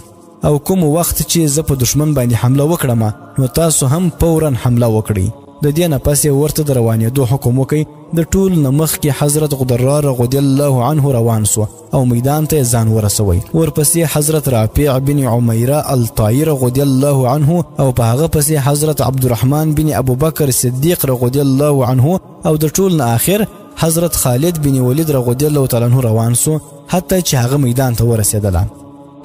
او کوم وخت چې زه په دښمن باندې حمله وکړم نو تاسو هم فوراً حمله وکړئ. د دې نه پس یې ورته د روانېدو حکم وکړ. د ټول نه مخکې حضرت غدرار رضی الله عنه روان سو او میدان ته یې ځان ورسوی. ورپسې حضرت رافع بن عمیره الطائر رضی الله عنه او په هغه پسې حضرت عبدالرحمن بن ابوبکر صدیق رضی الله عنه او د ټول نه آخر حضرت خالد بن ولید رضی الله تعالی عنه روان سو، حتی چې هغه میدان ته ورسېدله.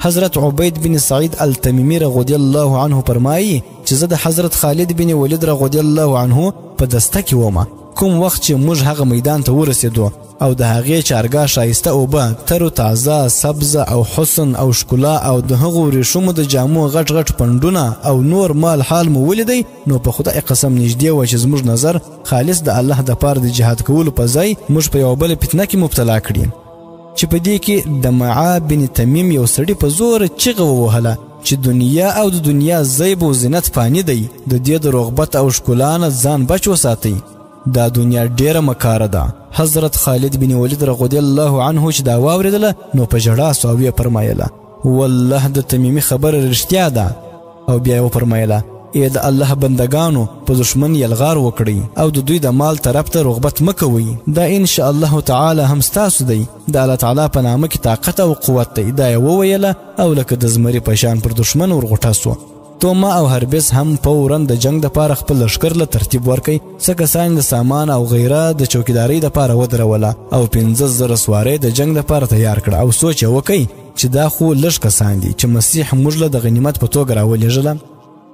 حضرت عبید بن سعید التمیمی رضی الله عنه فرمایي چې زه د حضرت خالد بن ولید رضی الله عنه په دسته کې وم. کوم وخت چې موږ هغه میدان ته ورسېدو او د هغې چارګاه ښایسته اوبه تر و تازه سبزه او حسن او ښکلا او د هغو وریښمو د جامو غټ غټ پنډونه او نور مال حال مو ولیدی، نو په خدای قسم نږدې وه چې زموږ نظر خالص د الله دپاره د جهاد کولو په ځای موږ په یوه بله فتنه کې مبتلا کړي، چې په دې کې د معا بن تمیم یو سړي په زوره چیغه ووهله چې دنیا او د دنیا زیب او زینت فاني دی، د دې د رغبت او ښکلا نه ځان بچ وساتئ، دا دنیا ډیره مکاره ده. حضرت خالد بن ولید رضی الله عنه چې دا واورېدله نو په ژړا سو او ویې فرمایله: والله د تمیمي خبره رښتیا ده. او بیا یې وفرمایله: ای د الله بندګانو، په دښمن یلغار وکړئ او د دوی د مال طرف ته رغبت مه کوئ. دا ان شاء الله تعالی هم ستاسو دی، د الله تعالی په نامه کې طاقت او قوت دی. دا یې وویله او لکه د زمري په شان پر دښمن ورغوټه سو. توما او هربس هم فورا د جنگ دپاره خپل لښکر له ترتیب ورکړي. څه کسان د سامان او غیره د چوکیدارۍ دپاره ودروله او 5000 سوارې د جنگ دپاره تیار کړه او سوچ یې وکړي چې دا خو لږ کسان دي چې مسیح موږ له د غنیمت په توګه راولېږله.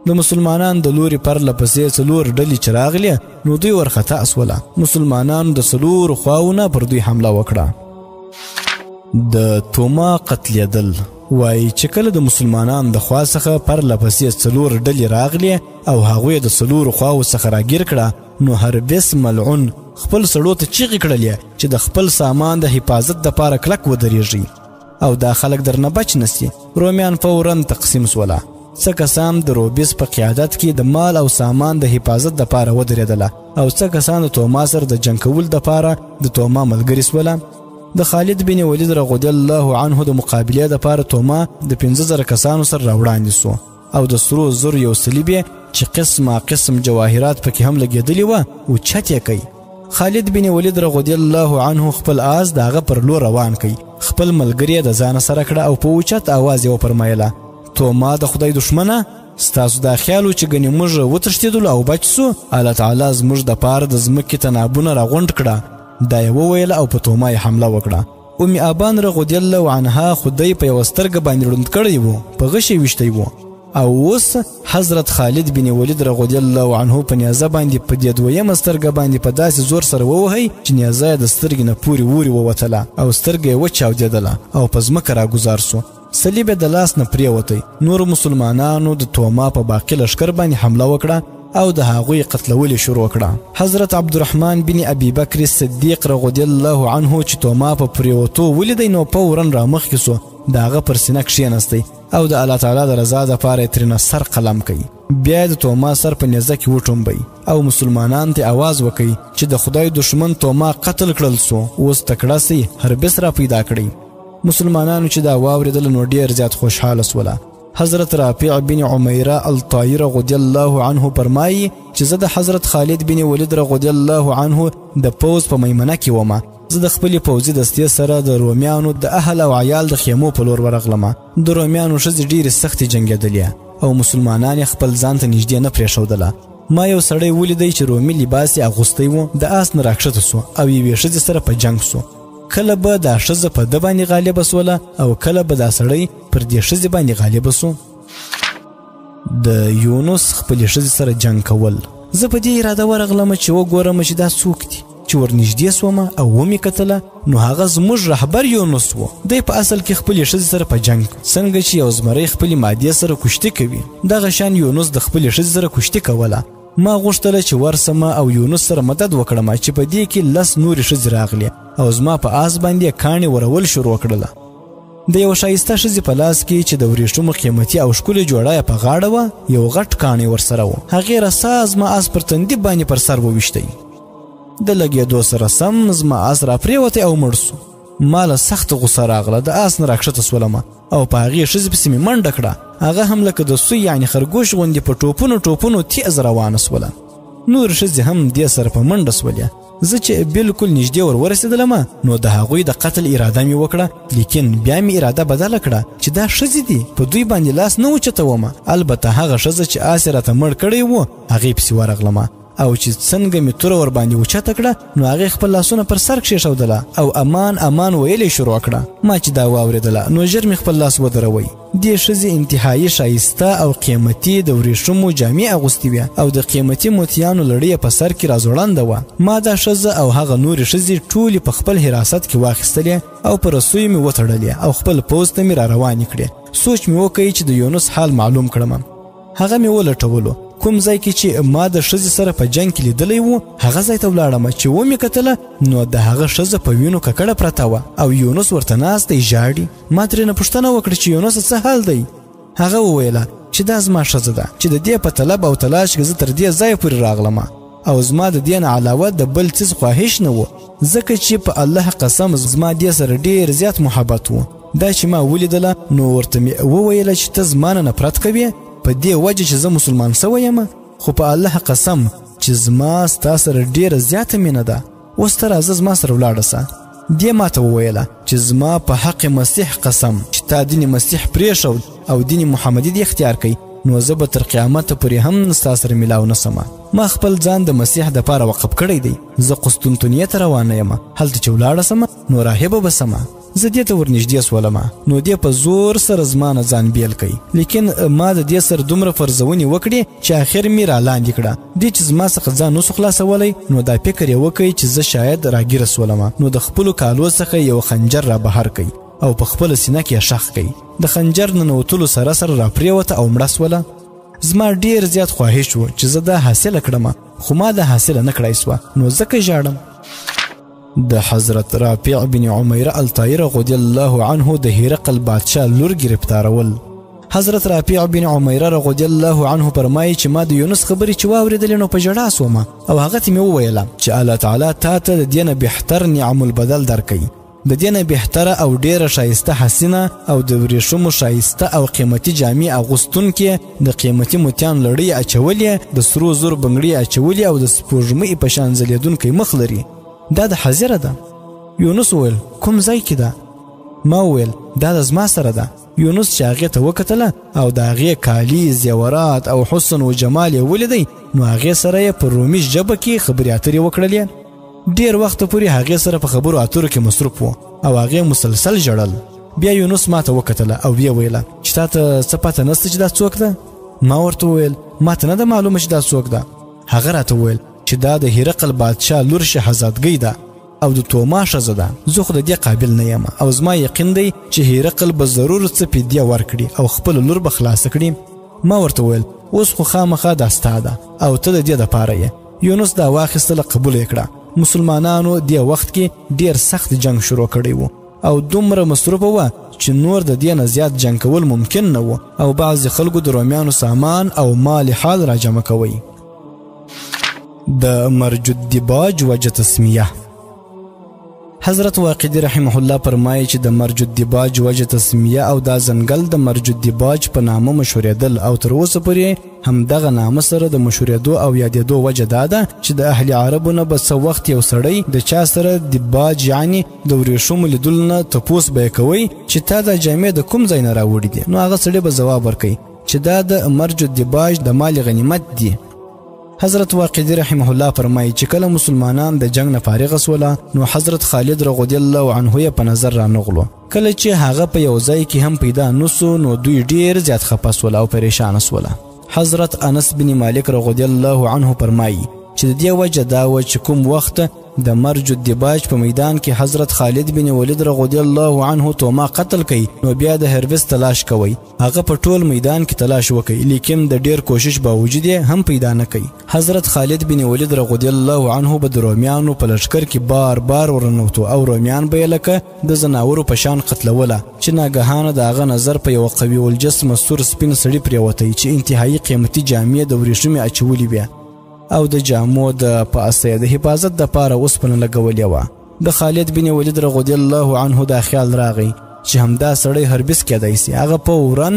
د مسلمانانو د لوري پرله پسې څلور ډلې چې راغلې نو دوی ورخطا سوله. مسلمانانو د څلورو خواوو نه پر دوی حمله وکړه. د توما قتلېدل وایي چې کله د مسلمانانو د خوا څخه پرله پسې څلور ډلې راغلې او هغوی د څلورو خواوو څخه راګیر کړه، نو هربس ملعون خپل سړو ته چیغې کړلې چې د خپل سامان د حفاظت دپاره کلک ودرېږي او دا خلک درنه بچ نه سي. رومیان فورا تقسیم سوله. څه کسان د روبیس په قیادت کې د مال او سامان د حفاظت دپاره ودرېدله او څه کسان د توما سره د جنګ کولو دپاره د توما ملګري سوله. د خالد بن ولید رضی الله عنه د مقابلې دپاره توما د 5000 کسانو سره راوړاندې سو او د سرو زرو یو صلیب یې چې قسمه قسم جواهرات پکې هم لګېدلي وه اوچت یې کوي. خالد بن ولید رضی الله عنه خپل آس د هغه پر لور روان کوي، خپل ملګری یې د ځانه سره کړه او په اوچت اواز یې وفرمایله: توما د خدای دښمنه، ستاسو دا خیال و چې ګنې موږ وتښتېدلو او بچ سو، الله تعالی زموږ دپاره د ځمکې تنابونه راغونډ کړه. دا یې وویله او په توما یې حمله وکړه. ام ابان رضی الله عنها خو دی په یوه سترګه باندې ړوند کړی و، په غشي ویشتی و. او اوس حضرت خالد بن ولید رضی الله عنه په نیزه باندې په دې دویمه سترګه باندې په داسې زور سره ووهی چې نیزه یې د سترګې نه پورې ورې ووتله او سترګه یې وچاودېدله او په ځمکه راګوزار سو. صلیب یې د لاس نه پرېوتی. نورو مسلمانانو د توما په باقي لښکر باندې حمله وکړه او د هغوی قتلول یې شروع کړه. حضرت عبدالرحمن بن ابي بکر صدیق رضی الله عنه چې توما په پرېوتو ولیدی نو فورا رامخکې سو، د هغه پر سینه کښېنستی او د الله تعالی د رضا دپاره یې ترېنه سر قلم کوي. بیا یې د توما سر په نیزه کې وټومبی او مسلمانان ته اواز وکړي چې د خدای دښمن توما قتل کړل سو، اوس تکړه سئ، هربس را پیدا کړئ. مسلمانانو چې دا واورېدله نو ډېر زیات خوشحاله سوله. حضرت رافع بن عمیره الطائی رضی الله عنه فرمایي چې زه د حضرت خالد بن ولید رضی الله عنه د پوځ په میمنه کې ومه. زه د خپلې پوځي دستې سره د رومیانو د اهل او عیال د خیمو په لور ورغلمه. د رومیانو ښځې ډېرې سختې جنګېدلې او مسلمانان یې خپل ځان ته نږدې نه پرېښودله. ما یو سړی ولیدی چې رومي لباس یې اغوستی و، د آس نه راکښته سو او یوې ښځې سره په جنګ سو. کله به دا ښځه په ده باندې غالبه سوله او کله به دا سړی پر دې ښځې باندې غالبه سو. د یونس خپلې ښځې سره جنګ کول. زه په دې اراده ورغلم چې وګورم چې دا څوک دي. چې ورنږدې سومه او ومې کتله نو هغه زموږ رهبر یونس و. دی په اصل کې خپلې ښځې سره په جنګ، څنګه چې یو زمری خپلې مادې سره کشتي کوي، دغه شان یونس د خپلې ښځې سره کشتي کوله. ما غوښتله چې ورسمه او یونس سره مدد وکړم چې په دې کې 10 نورې ښځې راغلې او زما په آس باندې کاڼې ورول شروع کړله. د یو ښایسته ښځې په لاس کې چې د وریښمو قیمتي او ښکلې جوړه یې په غاړه وه، یو غټ کاڼی ورسره و. هغې رسا زما آس پر تندي باندې پر سر وویشتی. د لګېدو سره سم زما آس راپرېوتی او مړ سو. ما له سخته غوسه راغله، د آس نه راکښته سولمه او په هغې ښځې پسې مې منډه کړه. هغه هم لکه د سوی یعنې خرګوش غوندې په ټوپونو ټوپونو تېز روانه سوله. نور ښځې هم دې سره په منډه سولې. زه چې بالکل نږدې ور ورسېدلمه نو د هغوی د قتل اراده مې وکړه، لیکن بیا مې اراده بدله کړه چې دا ښځې دي، په دوی باندې لاس نه اوچتومه. البته هغه ښځه چې آس یې راته مړ کړی و هغې پسې ورغلمه او چې څنګه مې توره ورباندې اوچته کړه نو هغې خپل لاسونه پر سر کښېښودله او امان امان ویل یې شروع کړه. ما چې دا واورېدله نو ژر مې خپل لاس ودروی. دې ښځې انتهایی ښایسته او قیمتي د وریښمو جامې اغوستې وې او د قیمتي موتیانو لړۍ یې په سر کې راځوړنده وه. ما دا ښځه او هغه نورې ښځې ټولې په خپل حراست کې واخیستلې او په رسیو مې وتړلې او خپل پوځ ته مې را روانې کړې. سوچ مې وکړ چې د یونس حال معلوم کړم. هغه مې ولټولو، کوم ځای کې چې ما د ښځې سره په جنګ کې لیدلی و هغه ځای ته ولاړم. چې ومې کتله نو د هغه ښځه په وینو ککړه پرته وه او یونس ورته ناست دی ژاړي. ما ترېنه پوښتنه وکړه چې یونس څه حال دی؟ هغه وویله چې دا زما ښځه ده چې د دې په طلب او تلاش کې زه تر دې ځایه پورې راغلمه او زما د دې نه علاوه د بل څیز خواهش نه و، ځکه چې په الله قسم زما دې سره ډېر زیات محبت و. دا چې ما ولیدله نو ورته مې وویله چې ته زما نه نفرت کوې، په دې وجه چې زه مسلمان سوی یم، خو په الله قسم چې زما ستا سره ډېره زیاته مینه ده. اوس ته راځه زما سره ولاړه سه. دې ماته وویله چې زما په حق مسیح قسم چې تا دین مسیح پرېښود او دین محمدي دې اختیار کړي، نو زه به تر قیامته پورې هم ستا سره میلاو نه سمه. ما خپل ځان د مسیح دپاره وقف کړی دی، زه قسطنطنیې ته روانه یم، هلته چې ولاړه سمه نو راهبه به سمه. زه دې ته ورنږدې سولمه، نو دې په زور سره زما نه ځان بیل کړي، لیکن ما د دې سره دومره فرزونې وکړې چې اخر مې را لاندې کړه. دې چې زما څخه ځان نسو خلاصولی، نو دا فکر یې وکړي چې زه شاید راګیره سولمه، نو د خپلو کالو څخه یو خنجر را بهر کړي او په خپله سینه کې یې ښخ کړي. د خنجر ننوتلو سره سره راپرېوته او مړه سوله. زما ډېر زیات خواهش و چې زه دا حاصله کړم، خو ما دا حاصله نه کړای سوه، نو ځکه ژاړم. د حضرت رافع بن عمیره الطائي رضی الله عنه د هرقل بادشاه لور ګرفتارول. حضرت رافع بن عمیره رضی الله عنه فرمایي چې ما د یونس خبرې چې واورېدلې نو په ژړا سومه، او هغه ته مې وویله چې الله تعالی تا ته د دې نه بهتر نعم البدل درکوي، د دې نه بهتره او ډېره ښایسته حسینه او د وریښمو ښایسته او قیمتي جامې اغوستونکې، د قیمتي موتیان لړۍ اچولې، د سرو زرو بنګړي اچولې او د سپوږمۍ په شان ځلېدونکی مخ لري. دا د حاضره ده. یونس وویل کوم ځای کې ده؟ ما وویل دا د زما سره ده. یونس چې هغې ته وکتله او د هغې کالي، زیورات او حسن و جمال یې ولیدی، نو هغې سره یې په رومي ژبه کې خبرې اترې وکړلې. ډېر وخت پورې هغې سره په خبرو اترو کې مصروف و او هغې مسلسل ژړل. بیا یونس ما ته وکتله او ویې ویله چې تا ته څه پته نسته چې دا څوک ده؟ ما ورته وویل ما ته نه ده معلومه چې دا څوک ده. هغه راته وویل چې دا د هرقل بادشاه لور شهزادګۍ ده او د توما ښځه ده. زه خو د دې قابل نه یم او زما یقین دی چې هرقل به ضرور څه فدیه ورکړي او خپله لور به خلاصه کړي. ما ورته وویل اوس خو خامخا دا ستا ده او ته د دې دپاره یې. یونس دا واخیستله قبوله یې کړه. مسلمانانو دې وخت کې ډېر سخت جنګ شروع کړی و او دومره مصروفه وه چې نور د دې نه زیات جنګ کول ممکن نه و، او بعضې خلکو د رومیانو سامان او مال حال راجمع کوی. د مرج الدباج وجه تسمیه. حضرت واقدي رحمه الله فرمایي چې د مرج الدباج وجه تسمیه او دا ځنګل د مرج الدباج په نامه مشهورېدل او تر اوسه پورې همدغه نامه سره د مشهورېدو او یادېدو وجه دا ده چې د اهل عربو نه به څه وخت یو سړی د چا سره دباج یعنی د وریښمو لیدلو نه تپوس به یې کوی چې تا دا جامې د کوم ځای نه راوړي دي، نو هغه سړی به ځواب ورکوي چې دا د مرج الدباج د مال غنیمت دي. حضرت واقدي رحمه الله فرمایي چې کله مسلمانان د جنګ نه فارغ سوله نو حضرت خالد رضی الله عنه یې په نظر رانغلو. کله چې هغه په یو ځای کې هم پیدا نسو نو دوی ډیر زیات خفه سوله او پریشانه سوله. حضرت انس بن مالک رضی الله عنه فرمایي چې د دې وجه دا وه چې کوم وخت د مرج الدباج په میدان کې حضرت خالد بن ولید رضی الله عنه توما قتل کړي، نو بیا د هربس تلاش کوي. هغه په ټول میدان کې تلاش وکړي، لیکن د ډیر کوشش باوجود یې هم پیدا نه کړي. حضرت خالد بن ولید رضی الله عنه به د رومیانو په لښکر کې بار بار ورنوتو او رومیان به یې لکه د ځناورو په شان قتلوله چې ناګهانه د هغه نظر په یوه قوي الجسمه سور سپین سړي پرېوتی چې انتهایی قیمتي جامې د وریښمې اچولې وې او د جامو د پاسه د حفاظت دپاره اوسپنه لګولې وه. د خالد بن ولید رضی الله عنه دا خیال راغی چې همدا سړی هربس کېدای سي. هغه فورا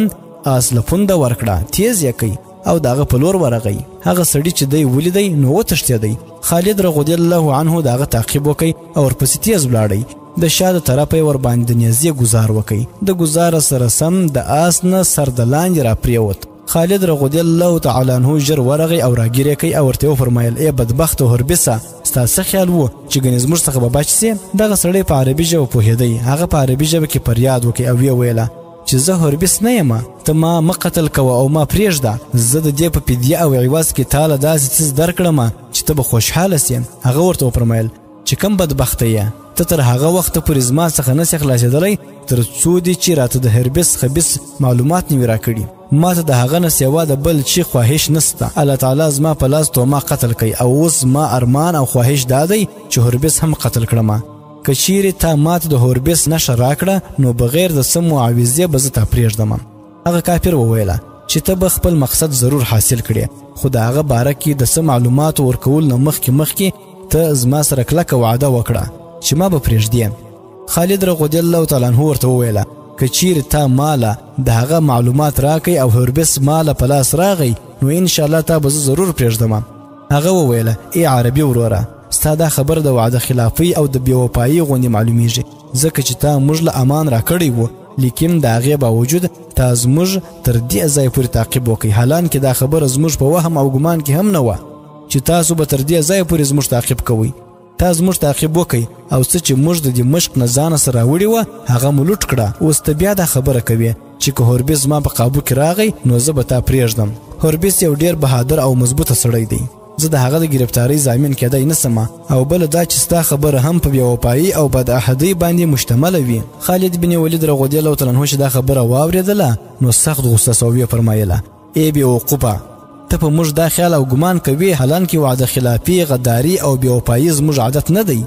آس له پونده ورکړه، تیز یې کړ او د هغه په لور ورغی. هغه سړي چې دی ولیدی نو وتښتېدی. خالد رضی الله عنه د هغه تعقیب وکړ او ورپسې تیز ولاړی. د شا د طرفه یې ورباندې د نیزې ګزار وکړ. د ګزاره سره سم د آس نه سر د لاندې راپرېوت. خالد رضی الله تعالی عنه ژر ورغی او راګیر یې کړ او ورته یې وفرمایل ای بدبخته هربسه، ستا څه خیال و چې ګنې زموږ څخه به بچ سې؟ دغه سړی په عربي ژبه پوهېدی. هغه په عربي ژبه کې فریاد وکړ او ویې ویله چې زه هربس نه یم، ته ما مه قتل کوه او ما پرېږده، زه د دې په فدیه او عوض کې تا له داسې څیز درکړم چې ته به خوشحاله سې. هغه ورته وفرمایل چې کم بدبخته یې، ته تر هغه وخته پورې زما څخه نه سې خلاصېدلی تر څو دې چې راته د هربس خبیث معلومات نه وي راکړي. ما ته د هغه نه سوا د بل چي خواهش نسته. الله تعالی زما په لاس توما قتل کړي او اوس زما ارمان او خواهش دا دی چې هربس هم قتل کړم. که چیرې تا ماته د هربس نښه راکړه نو بغیر د څه معاوضې به زه تا پرېږدم. هغه کافر وویله چې ته به خپل مقصد ضرور حاصل کړې، خو د هغه باره کې د څه معلوماتو ورکولو نه مخکې ته زما سره کلکه وعده وکړه چې ما به پرېږدې. خالد رضی الله تعالی عنه ورته وویله که چیرې تا ماله د هغه معلومات راکئ او هربس ماله په لاس راغی نو انشاءالله تا به زه ضرور پرېږدم. هغه وویله ای عربي وروره، ستا دا خبره د وعده خلافۍ او د بې وفایۍ غوندې معلومیږي، ځکه چې تا موږ له امان راکړی و، لیکن د هغې باوجود تا زموږ تر دې ځای پورې تعقیب وکړئ، حالانکه دا خبره زموږ په وهم او ګمان کې هم نه وه چې تاسو به تر دې ځای پورې زموږ تعقیب کوئ. تا زموږ تعقیب وکړئ او څه چې موږ د دمشق نه ځانه سره راوړي وه هغه مو لوټ کړه. اوس ته بیا دا خبره کوې چې که هربس زما په قابو کې راغی نو زه به تا پرېږدم. هربس یو ډېر بهادر او مضبوطه سړی دی، زه د هغه د ګرفتارۍ ضامن کېدای نه سم، او بله دا چې ستا خبره هم په بېوفایۍ او بدعهدۍ باندې مشتمله وي. خالد بن ولید رضی الله تعالی عنه چې دا خبره واورېدله نو سخت غوسه سو، ویې فرمایله ای بېوقوفه، ته په موږ دا خیال او ګمان کوي، حالانکه وعده خلافي، غداري او بېوفایي زموږ عادت نه دی.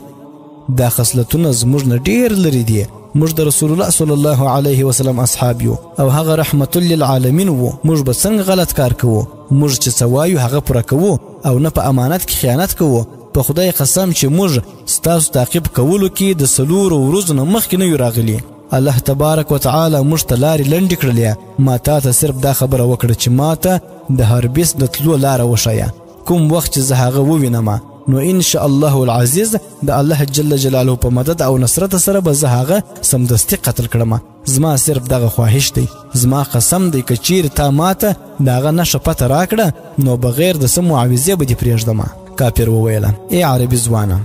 دا خصلتونه زموږ نه ډېر لرې دي. موږ د رسول الله صلی الله علیه وسلم اصحاب یو او هغه رحمت للعالمین وو. موږ به څنګه غلط کار کوو؟ موږ چې څه وایو هغه پوره کوو او نه په امانت کې خیانت کوو. په خدای قسم چې موږ ستاسو تعقیب کولو کې د 4 ورځو نه مخکې نه یو راغلي. الله تبارک وتعالی موږ ته لارې لنډې کړلې. ما تا ته صرف دا خبره وکړه چې ما ته د هربس د تلو لاره وښیه. کوم وخت چې زه هغه ووینم نو ان شاء الله العزیز د الله جل جلاله په مدد او نصرت سره به زه هغه سمدستي قتل کړم. زما صرف دغه خواهش دی، زما قسم دی که چیرې تا ماته د هغه نښه پته راکړه نو بغیر د څه معاوضې به دې پرېږدم. کافر وویله ای عربي ځوانه،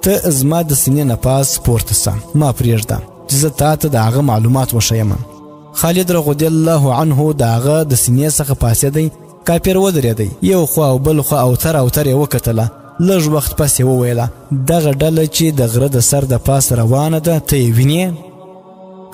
ته زما د سینې نه پاس پورته سه، ما پرېږده چې زه تا ته د هغه معلومات وښیم. خالد رضی الله عنه د هغه د سینې څخه پاڅېدی. کافر ودرېدی، یو خوا او بل خوا او تر او تر یې وکتله. لږ وخت پس یې وویله دغه ډله چې د غره د سر د پاسه روانه ده ته یې وینې؟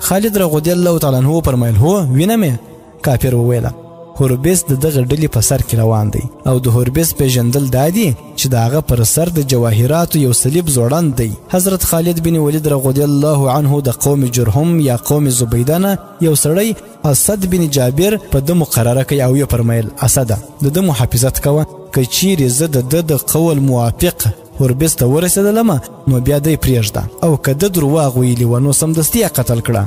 خالد رضی الله تعالی عنه وفرمیل هو وینم یې. کافر وویله هربس د دغه ډلې په سر کې روان دی او د هربس پېژندل دا دي چې د هغه پر سر د جواهراتو یو صلیب ځوړند دی. حضرت خالد بن ولید رضی الله عنه د قوم جرهم یا قوم زبیده نه یو سړی اسد بن جابر په ده مقرره کوي او یې فرمیل اسده د ده محافظت کوه، که چیرې زه د ده د قول موافق هربس ته ورسېدلم نو بیا دی پرېږده، او که ده درواغ ویلي وه نو سمدستي یې قتل کړه.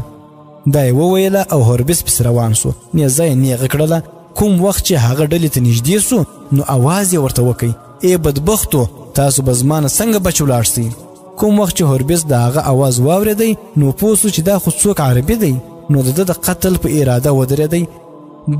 دا یې وویله او هربس پسې روان سو، نیزه یې نیغه کړله. کوم وخت چې هغه ډلې ته نږدې سو نو اواز یې ورته وکړ ای بدبختو، تاسو به زما نه څنګه بچ ولاړ سئ؟ کوم وخت چې هربس د هغه اواز واورېدی نو پوه سو چې دا خو څوک عربي دی، نو د ده د قتل په اراده ودرېدی.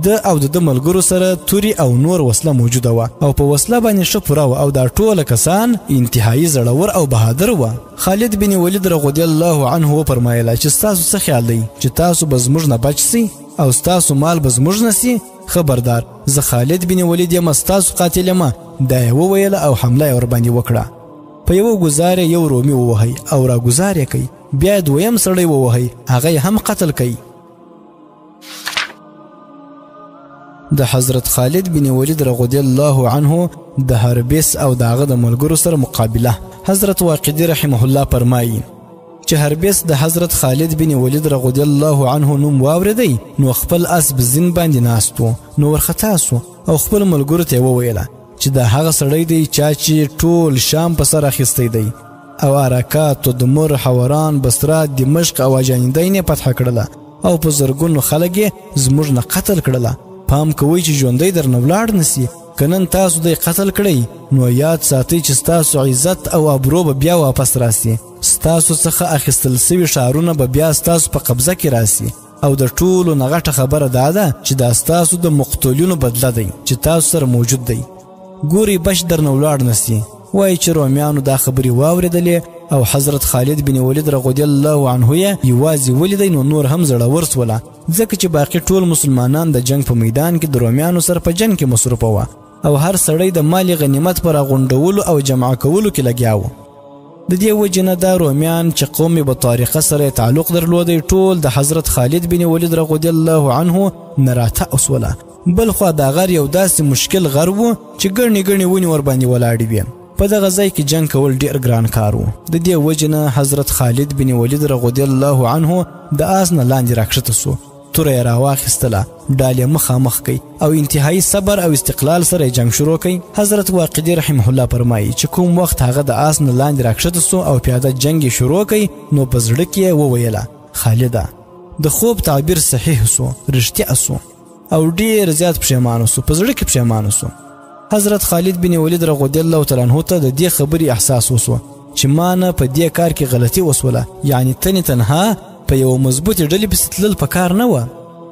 ده او د ده ملګرو سره توري او نور وسله موجوده وه او په وسله باندې ښه پوره وه او دا ټوله کسان انتهایی زړور او بهادر وه. خالد بن ولید رضی الله عنه وفرمایله چې ستاسو څه خیال دی چې تاسو به زموږ نه بچ سئ او ستاسو مال به زموږ نه سي؟ خبردار، زه خالد بن ولید یم، ستاسو قاتل یم. دا یې وویله او حمله یې ورباندې وکړه. په یوه ګزار یې یو رومي ووهی او راګزار یې کوي، بیا دویم سړی ووهی، هغه یې هم قتل کوي. د حضرت خالد بن ولید رضی الله عنه د هربس او د هغه د ملګرو سره مقابله. حضرت واقدي رحمه الله فرمایي چې هربس د حضرت خالد بن ولید رضی الله عنه نوم واورېدی نو خپل اس زین باندې ناست و، نو ورخطا سو او خپل ملګرو ته یې وویله چې دا هغه سړی دی چا چې ټول شام په سر اخیستی دی او عراکات، تدمر، حوران، بصره، دمشق او اجانیدین یې فتح کړله او په زرګونو خلک یې زموږ نه قتل کړله. پام کوئ چې ژوندی درنه ولاړ نه سي، که نن تاسو دی قتل کړئ نو یاد ساتئ چې ستاسو عزت او ابرو به بیا واپس راسي، ستاسو څخه اخیستل سوي ښارونه به بیا ستاسو په قبضه کې راسي، او د ټولو نه غټه خبره دا ده چې دا ستاسو د مقتولینو بدله دی چې تاسو سره موجود دی. ګورئ بچ درنه ولاړ نه سي. وایي چې رومیانو دا خبرې واورېدلې او حضرت خالد بن ولید رضی الله عنه یې یوازې ولیدی نو نور هم زړور سوله، ځکه چې باقي ټول مسلمانان د جنګ په میدان کې د رومیانو سره په جنګ کې مصروفه وه او هر سړی د مال غنیمت په راغونډولو او جمع کولو کې لګیا و. د دې وجې نه دا رومیان چې قوم بطارقه سره تعلق درلودی ټول د حضرت خالد بن ولید رضی الله عنه نه راتاو سوله. بلخوا دا غر یو داسې مشکل غر و چې ګڼې ګڼې ونې ورباندې ولاړې وې. په دغه ځای کې جنګ کول ډېر ګران کار و. د دې وجې نه حضرت خالد بن ولید رضی الله عنه د آس نه لاندې راکښته سو، توره یې راواخیستله، ډال یې مخامخ کوي او انتهایی صبر او استقلال سره یې جنګ شروع کوي. حضرت واقدي رحمه الله فرمایي چې کوم وخت هغه د آس نه لاندې راکښته سو او پیاده جنګ یې شروع کوي نو په زړه کې یې وویله خالده د خوب تعبیر صحیح سو، رښتیا سو، او ډیر زیات پښیمانه سو، په زړه کې پښیمانه سو. حضرت خالد بن ولید رضی الله تعالی عنہ ته د دې خبرې احساس وسو چې ما نه په دې کار کې غلطي وسوله، یعنی تنې تنها په یو مضبوطې ډلې پسې تلل په کار نه وه.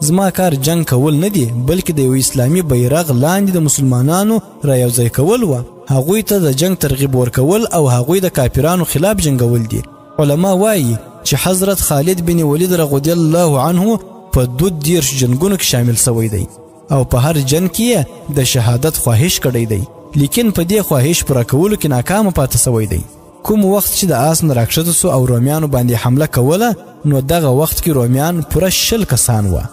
زما کار جنگ کول نه دی، بلکې د یو اسلامي بیرغ لاندې د مسلمانانو را یو ځای کول وه، هغوی ته د جنگ ترغیب ورکول او هغوی د کافرانو خلاف جنګول دي. علما وایي چې حضرت خالد بن ولید رضی الله عنه په 32 جنګونو کې شامل سوی دی او په هر جنګ کې د شهادت خواهش کړی دی، لیکن په دې خواهش پوره کولو کې ناکامه پاتې سوی دی. کوم وخت چې د آس نه راکښته سو او رومیانو باندې حمله کوله، نو دغه وخت کې رومیان پوره 20 کسان وه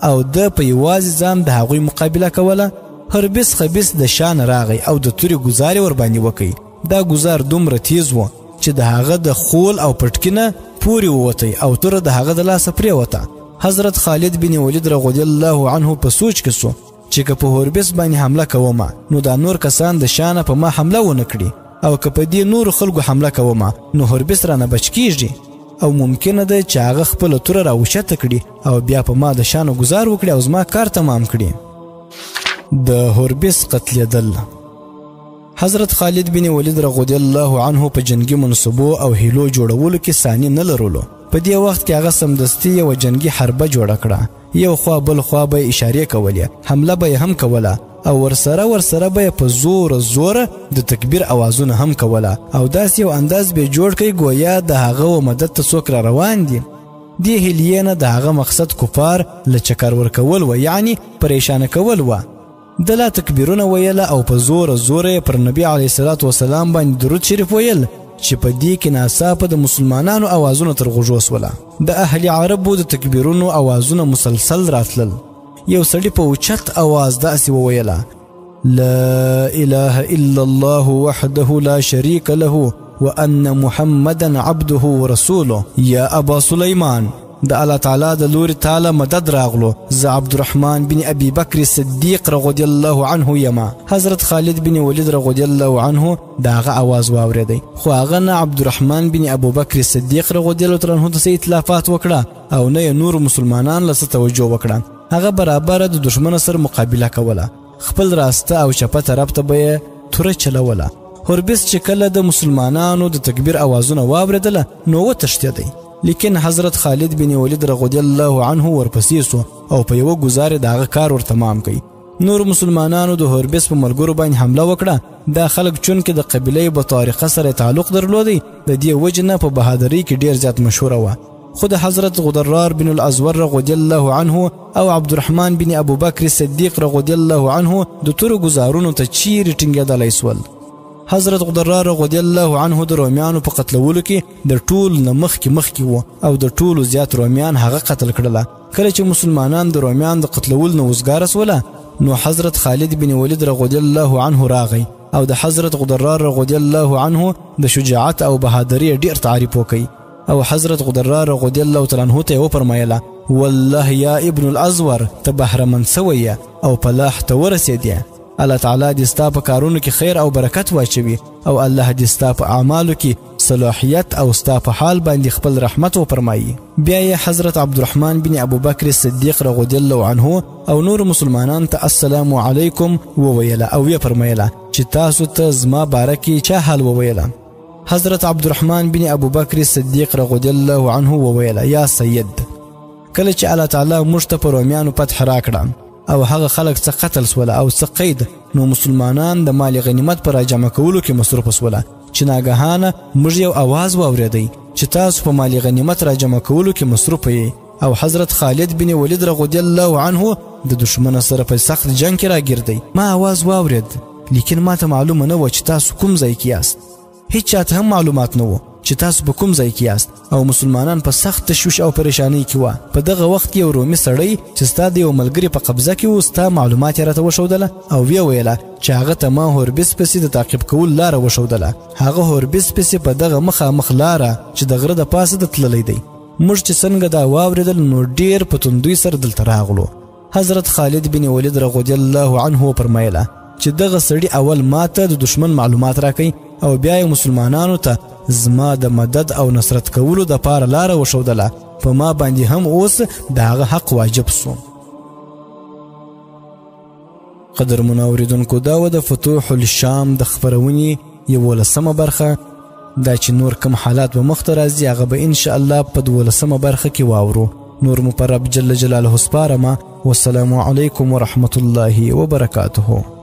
او ده په یوازې ځان د هغوی مقابله کوله. هربس خبیث د شا نه راغی او د تورې ګزار یې ورباندې وکړ. دا ګزار دومره تیز و چې د هغه د خول او پټکي نه پورې ووتی او توره د هغه د لاسه پرېوته. حضرت خالد بن ولید رضی الله عنه په سوچ کې سو چې که په هوربس باندې حمله کومه نو دا نور کسان د شانه په ما حمله ونه کړي، او که په دې نورو خلکو حمله کومه نو هوربس رانه بچ کیږي او ممکنه ده چې هغه خپله توره راوچته کړي او بیا په ما د شانه ګزار وکړي او زما کار تمام کړي. د هوربس قتلېدل. حضرت خالد بن ولید رضی الله عنه په جنګي منصوبو او هیلو جوړولو کې ثاني نه لرلو. په دې وخت کې هغه سمدستي یوه جنګي حربه جوړه کړه، یو خوا بل خوا به یې اشارې کولې، حمله به یې هم کوله او ورسره به یې په زوره زوره د تکبیر اوازونه هم کوله، او داسې یو انداز به یې جوړ کړی ګویا د هغه و مدد ته څوک را روان دي. دې هیلې نه د هغه مقصد کفار له چکر ورکول وه، یعنی پریشانه کول وه. ده لا تکبیرونه ویله او په زوره زوره یې پر نبي علیه الصلاة والسلام باندې درود شریف ویل چې په دې کې ناڅاپه د مسلمانانو اوازونه تر غوږو سوله. د اهل عربو د تکبیرونو اوازونه مسلسل راتلل. یو سړي په اوچت اواز داسې وویله: لا اله الا الله وحده لا شریک له وان محمدا عبده ورسوله. یا ابا سلیمان، د الله تعالی د لوري تاله مدد راغلو، زه عبدالرحمن بن ابي بکر صدیق رضی الله عنه یما. حضرت خالد بن ولید رضی الله عنه د هغه اواز واورېدی، خو هغه نه عبدالرحمن بن ابو بکر صدیق رضی الله عنه ته څه اطلافات وکړه او نه یې نورو مسلمانان له څه توجه وکړه. هغه برابره د دښمن سره مقابله کوله، خپل راسته او چپه طرف ته به یې توره چلوله. هوربس چې کله د مسلمانانو د تکبیر اوازونه واورېدله نو وتښتېدی، لیکن حضرت خالد بن ولید رضی الله عنه ورپسې سو او په یوه ګزار یې د هغه کار ور تمام کړ. نور مسلمانانو د هوربس په ملګرو باندې حمله وکړه. دا خلک چونکې د قبیلې بطارقه سره تعلق درلودی، د دې وجې نه په بهادرۍ کې ډېر زیات مشهوره وه. خو د حضرت غدرار بن الازور رضی الله عنه او عبدالرحمن بن ابوبکر صدیق رضی الله عنه د تورو ګزارونو ته چیرې ټینګېدلی سول. حضرت غدرار رضی الله عنه د رومیانو په قتلولو کې د ټول نه مخکې وو او د ټولو زیات رومیان هغه قتل کړله. کله چې مسلمانان د رومیان د قتلولو نه وزګاره سوله نو حضرت خالد بن ولید رضی الله عنه راغی او د حضرت غدرار رضی الله عنه د شجاعت او بهادرۍ ډېر تعریف وکړ او حضرت غدرار رضی الله تعالی عنه ته یې وفرمایله: والله یا ابن الازور، ته بهرمند سوی او په لاح ته ورسېدې. الله تعالی دې ستا په کارونو کې خیر او برکت واچوي او الله دې ستا په اعمالو کې صلاحیت او ستا په حال باندې خپل رحمت وفرمایي. بیا یې حضرت عبدالرحمن بن ابوبکر صدیق رضی الله عنه او نور مسلمانان ته السلام علیکم وویله او ویې فرمایله چې تاسو ته زما باره کې چا حال وویله. حضرت عبدالرحمن بن ابوبکر صدیق رضی الله عنه وویله: یا سید، کله چې الله تعالی موږ ته په رومیانو فتح راکړه او هغه خلک څه قتل سوله او څه قید، نو مسلمانان د مال غنیمت په راجمع کولو کې مصروف سوله چې ناګهانه موږ یو اواز واورېدی چې تاسو په مال غنیمت راجمع کولو کې مصروف یئ او حضرت خالد بن ولید رضی الله عنه د دښمن سره په سخت جنګ کې راګیر دی. ما اواز واورېد، لیکن ما ته معلومه نه وه چې تاسو کوم ځای کې یاست. هیڅ چاته هم معلومات نه وو چې تاسو په کوم ځای کې یاست او مسلمانان په سخت تشویش او پریشانۍ کې وه. په دغه وخت کې یو رومي سړی چې ستا د یو ملګري په قبضه کې و، ستا معلومات یې راته وښودله او ویې ویله چې هغه ته ما هوربس پسې د تعقیب کولو لاره وښودله. هغه هوربس پسې په دغه مخامخ لاره چې د غره د پاسه د تللی دی. موږ چې څنګه دا واورېدل نو ډېر په تندوی سره دلته راغلو. حضرت خالد بن ولید رضی الله عنه وفرمایله چې دغه سړي اول ماته د دښمن معلومات راکړي او بیا یې مسلمانانو ته زما د مدد او نصرت کولو دپاره لاره وښودله، په ما باندې هم اوس د هغه حق واجب سو. قدرمنو اوریدونکو، دا وه د فتوح الشام د خپرونې 11مه برخه. دا چې نور کوم حالات به مخته راځي هغه به انشاءالله په 12مه برخه کې واورو. نور مو پر رب جل جلاله سپارمه. والسلام علیکم ورحمة الله وبرکاته.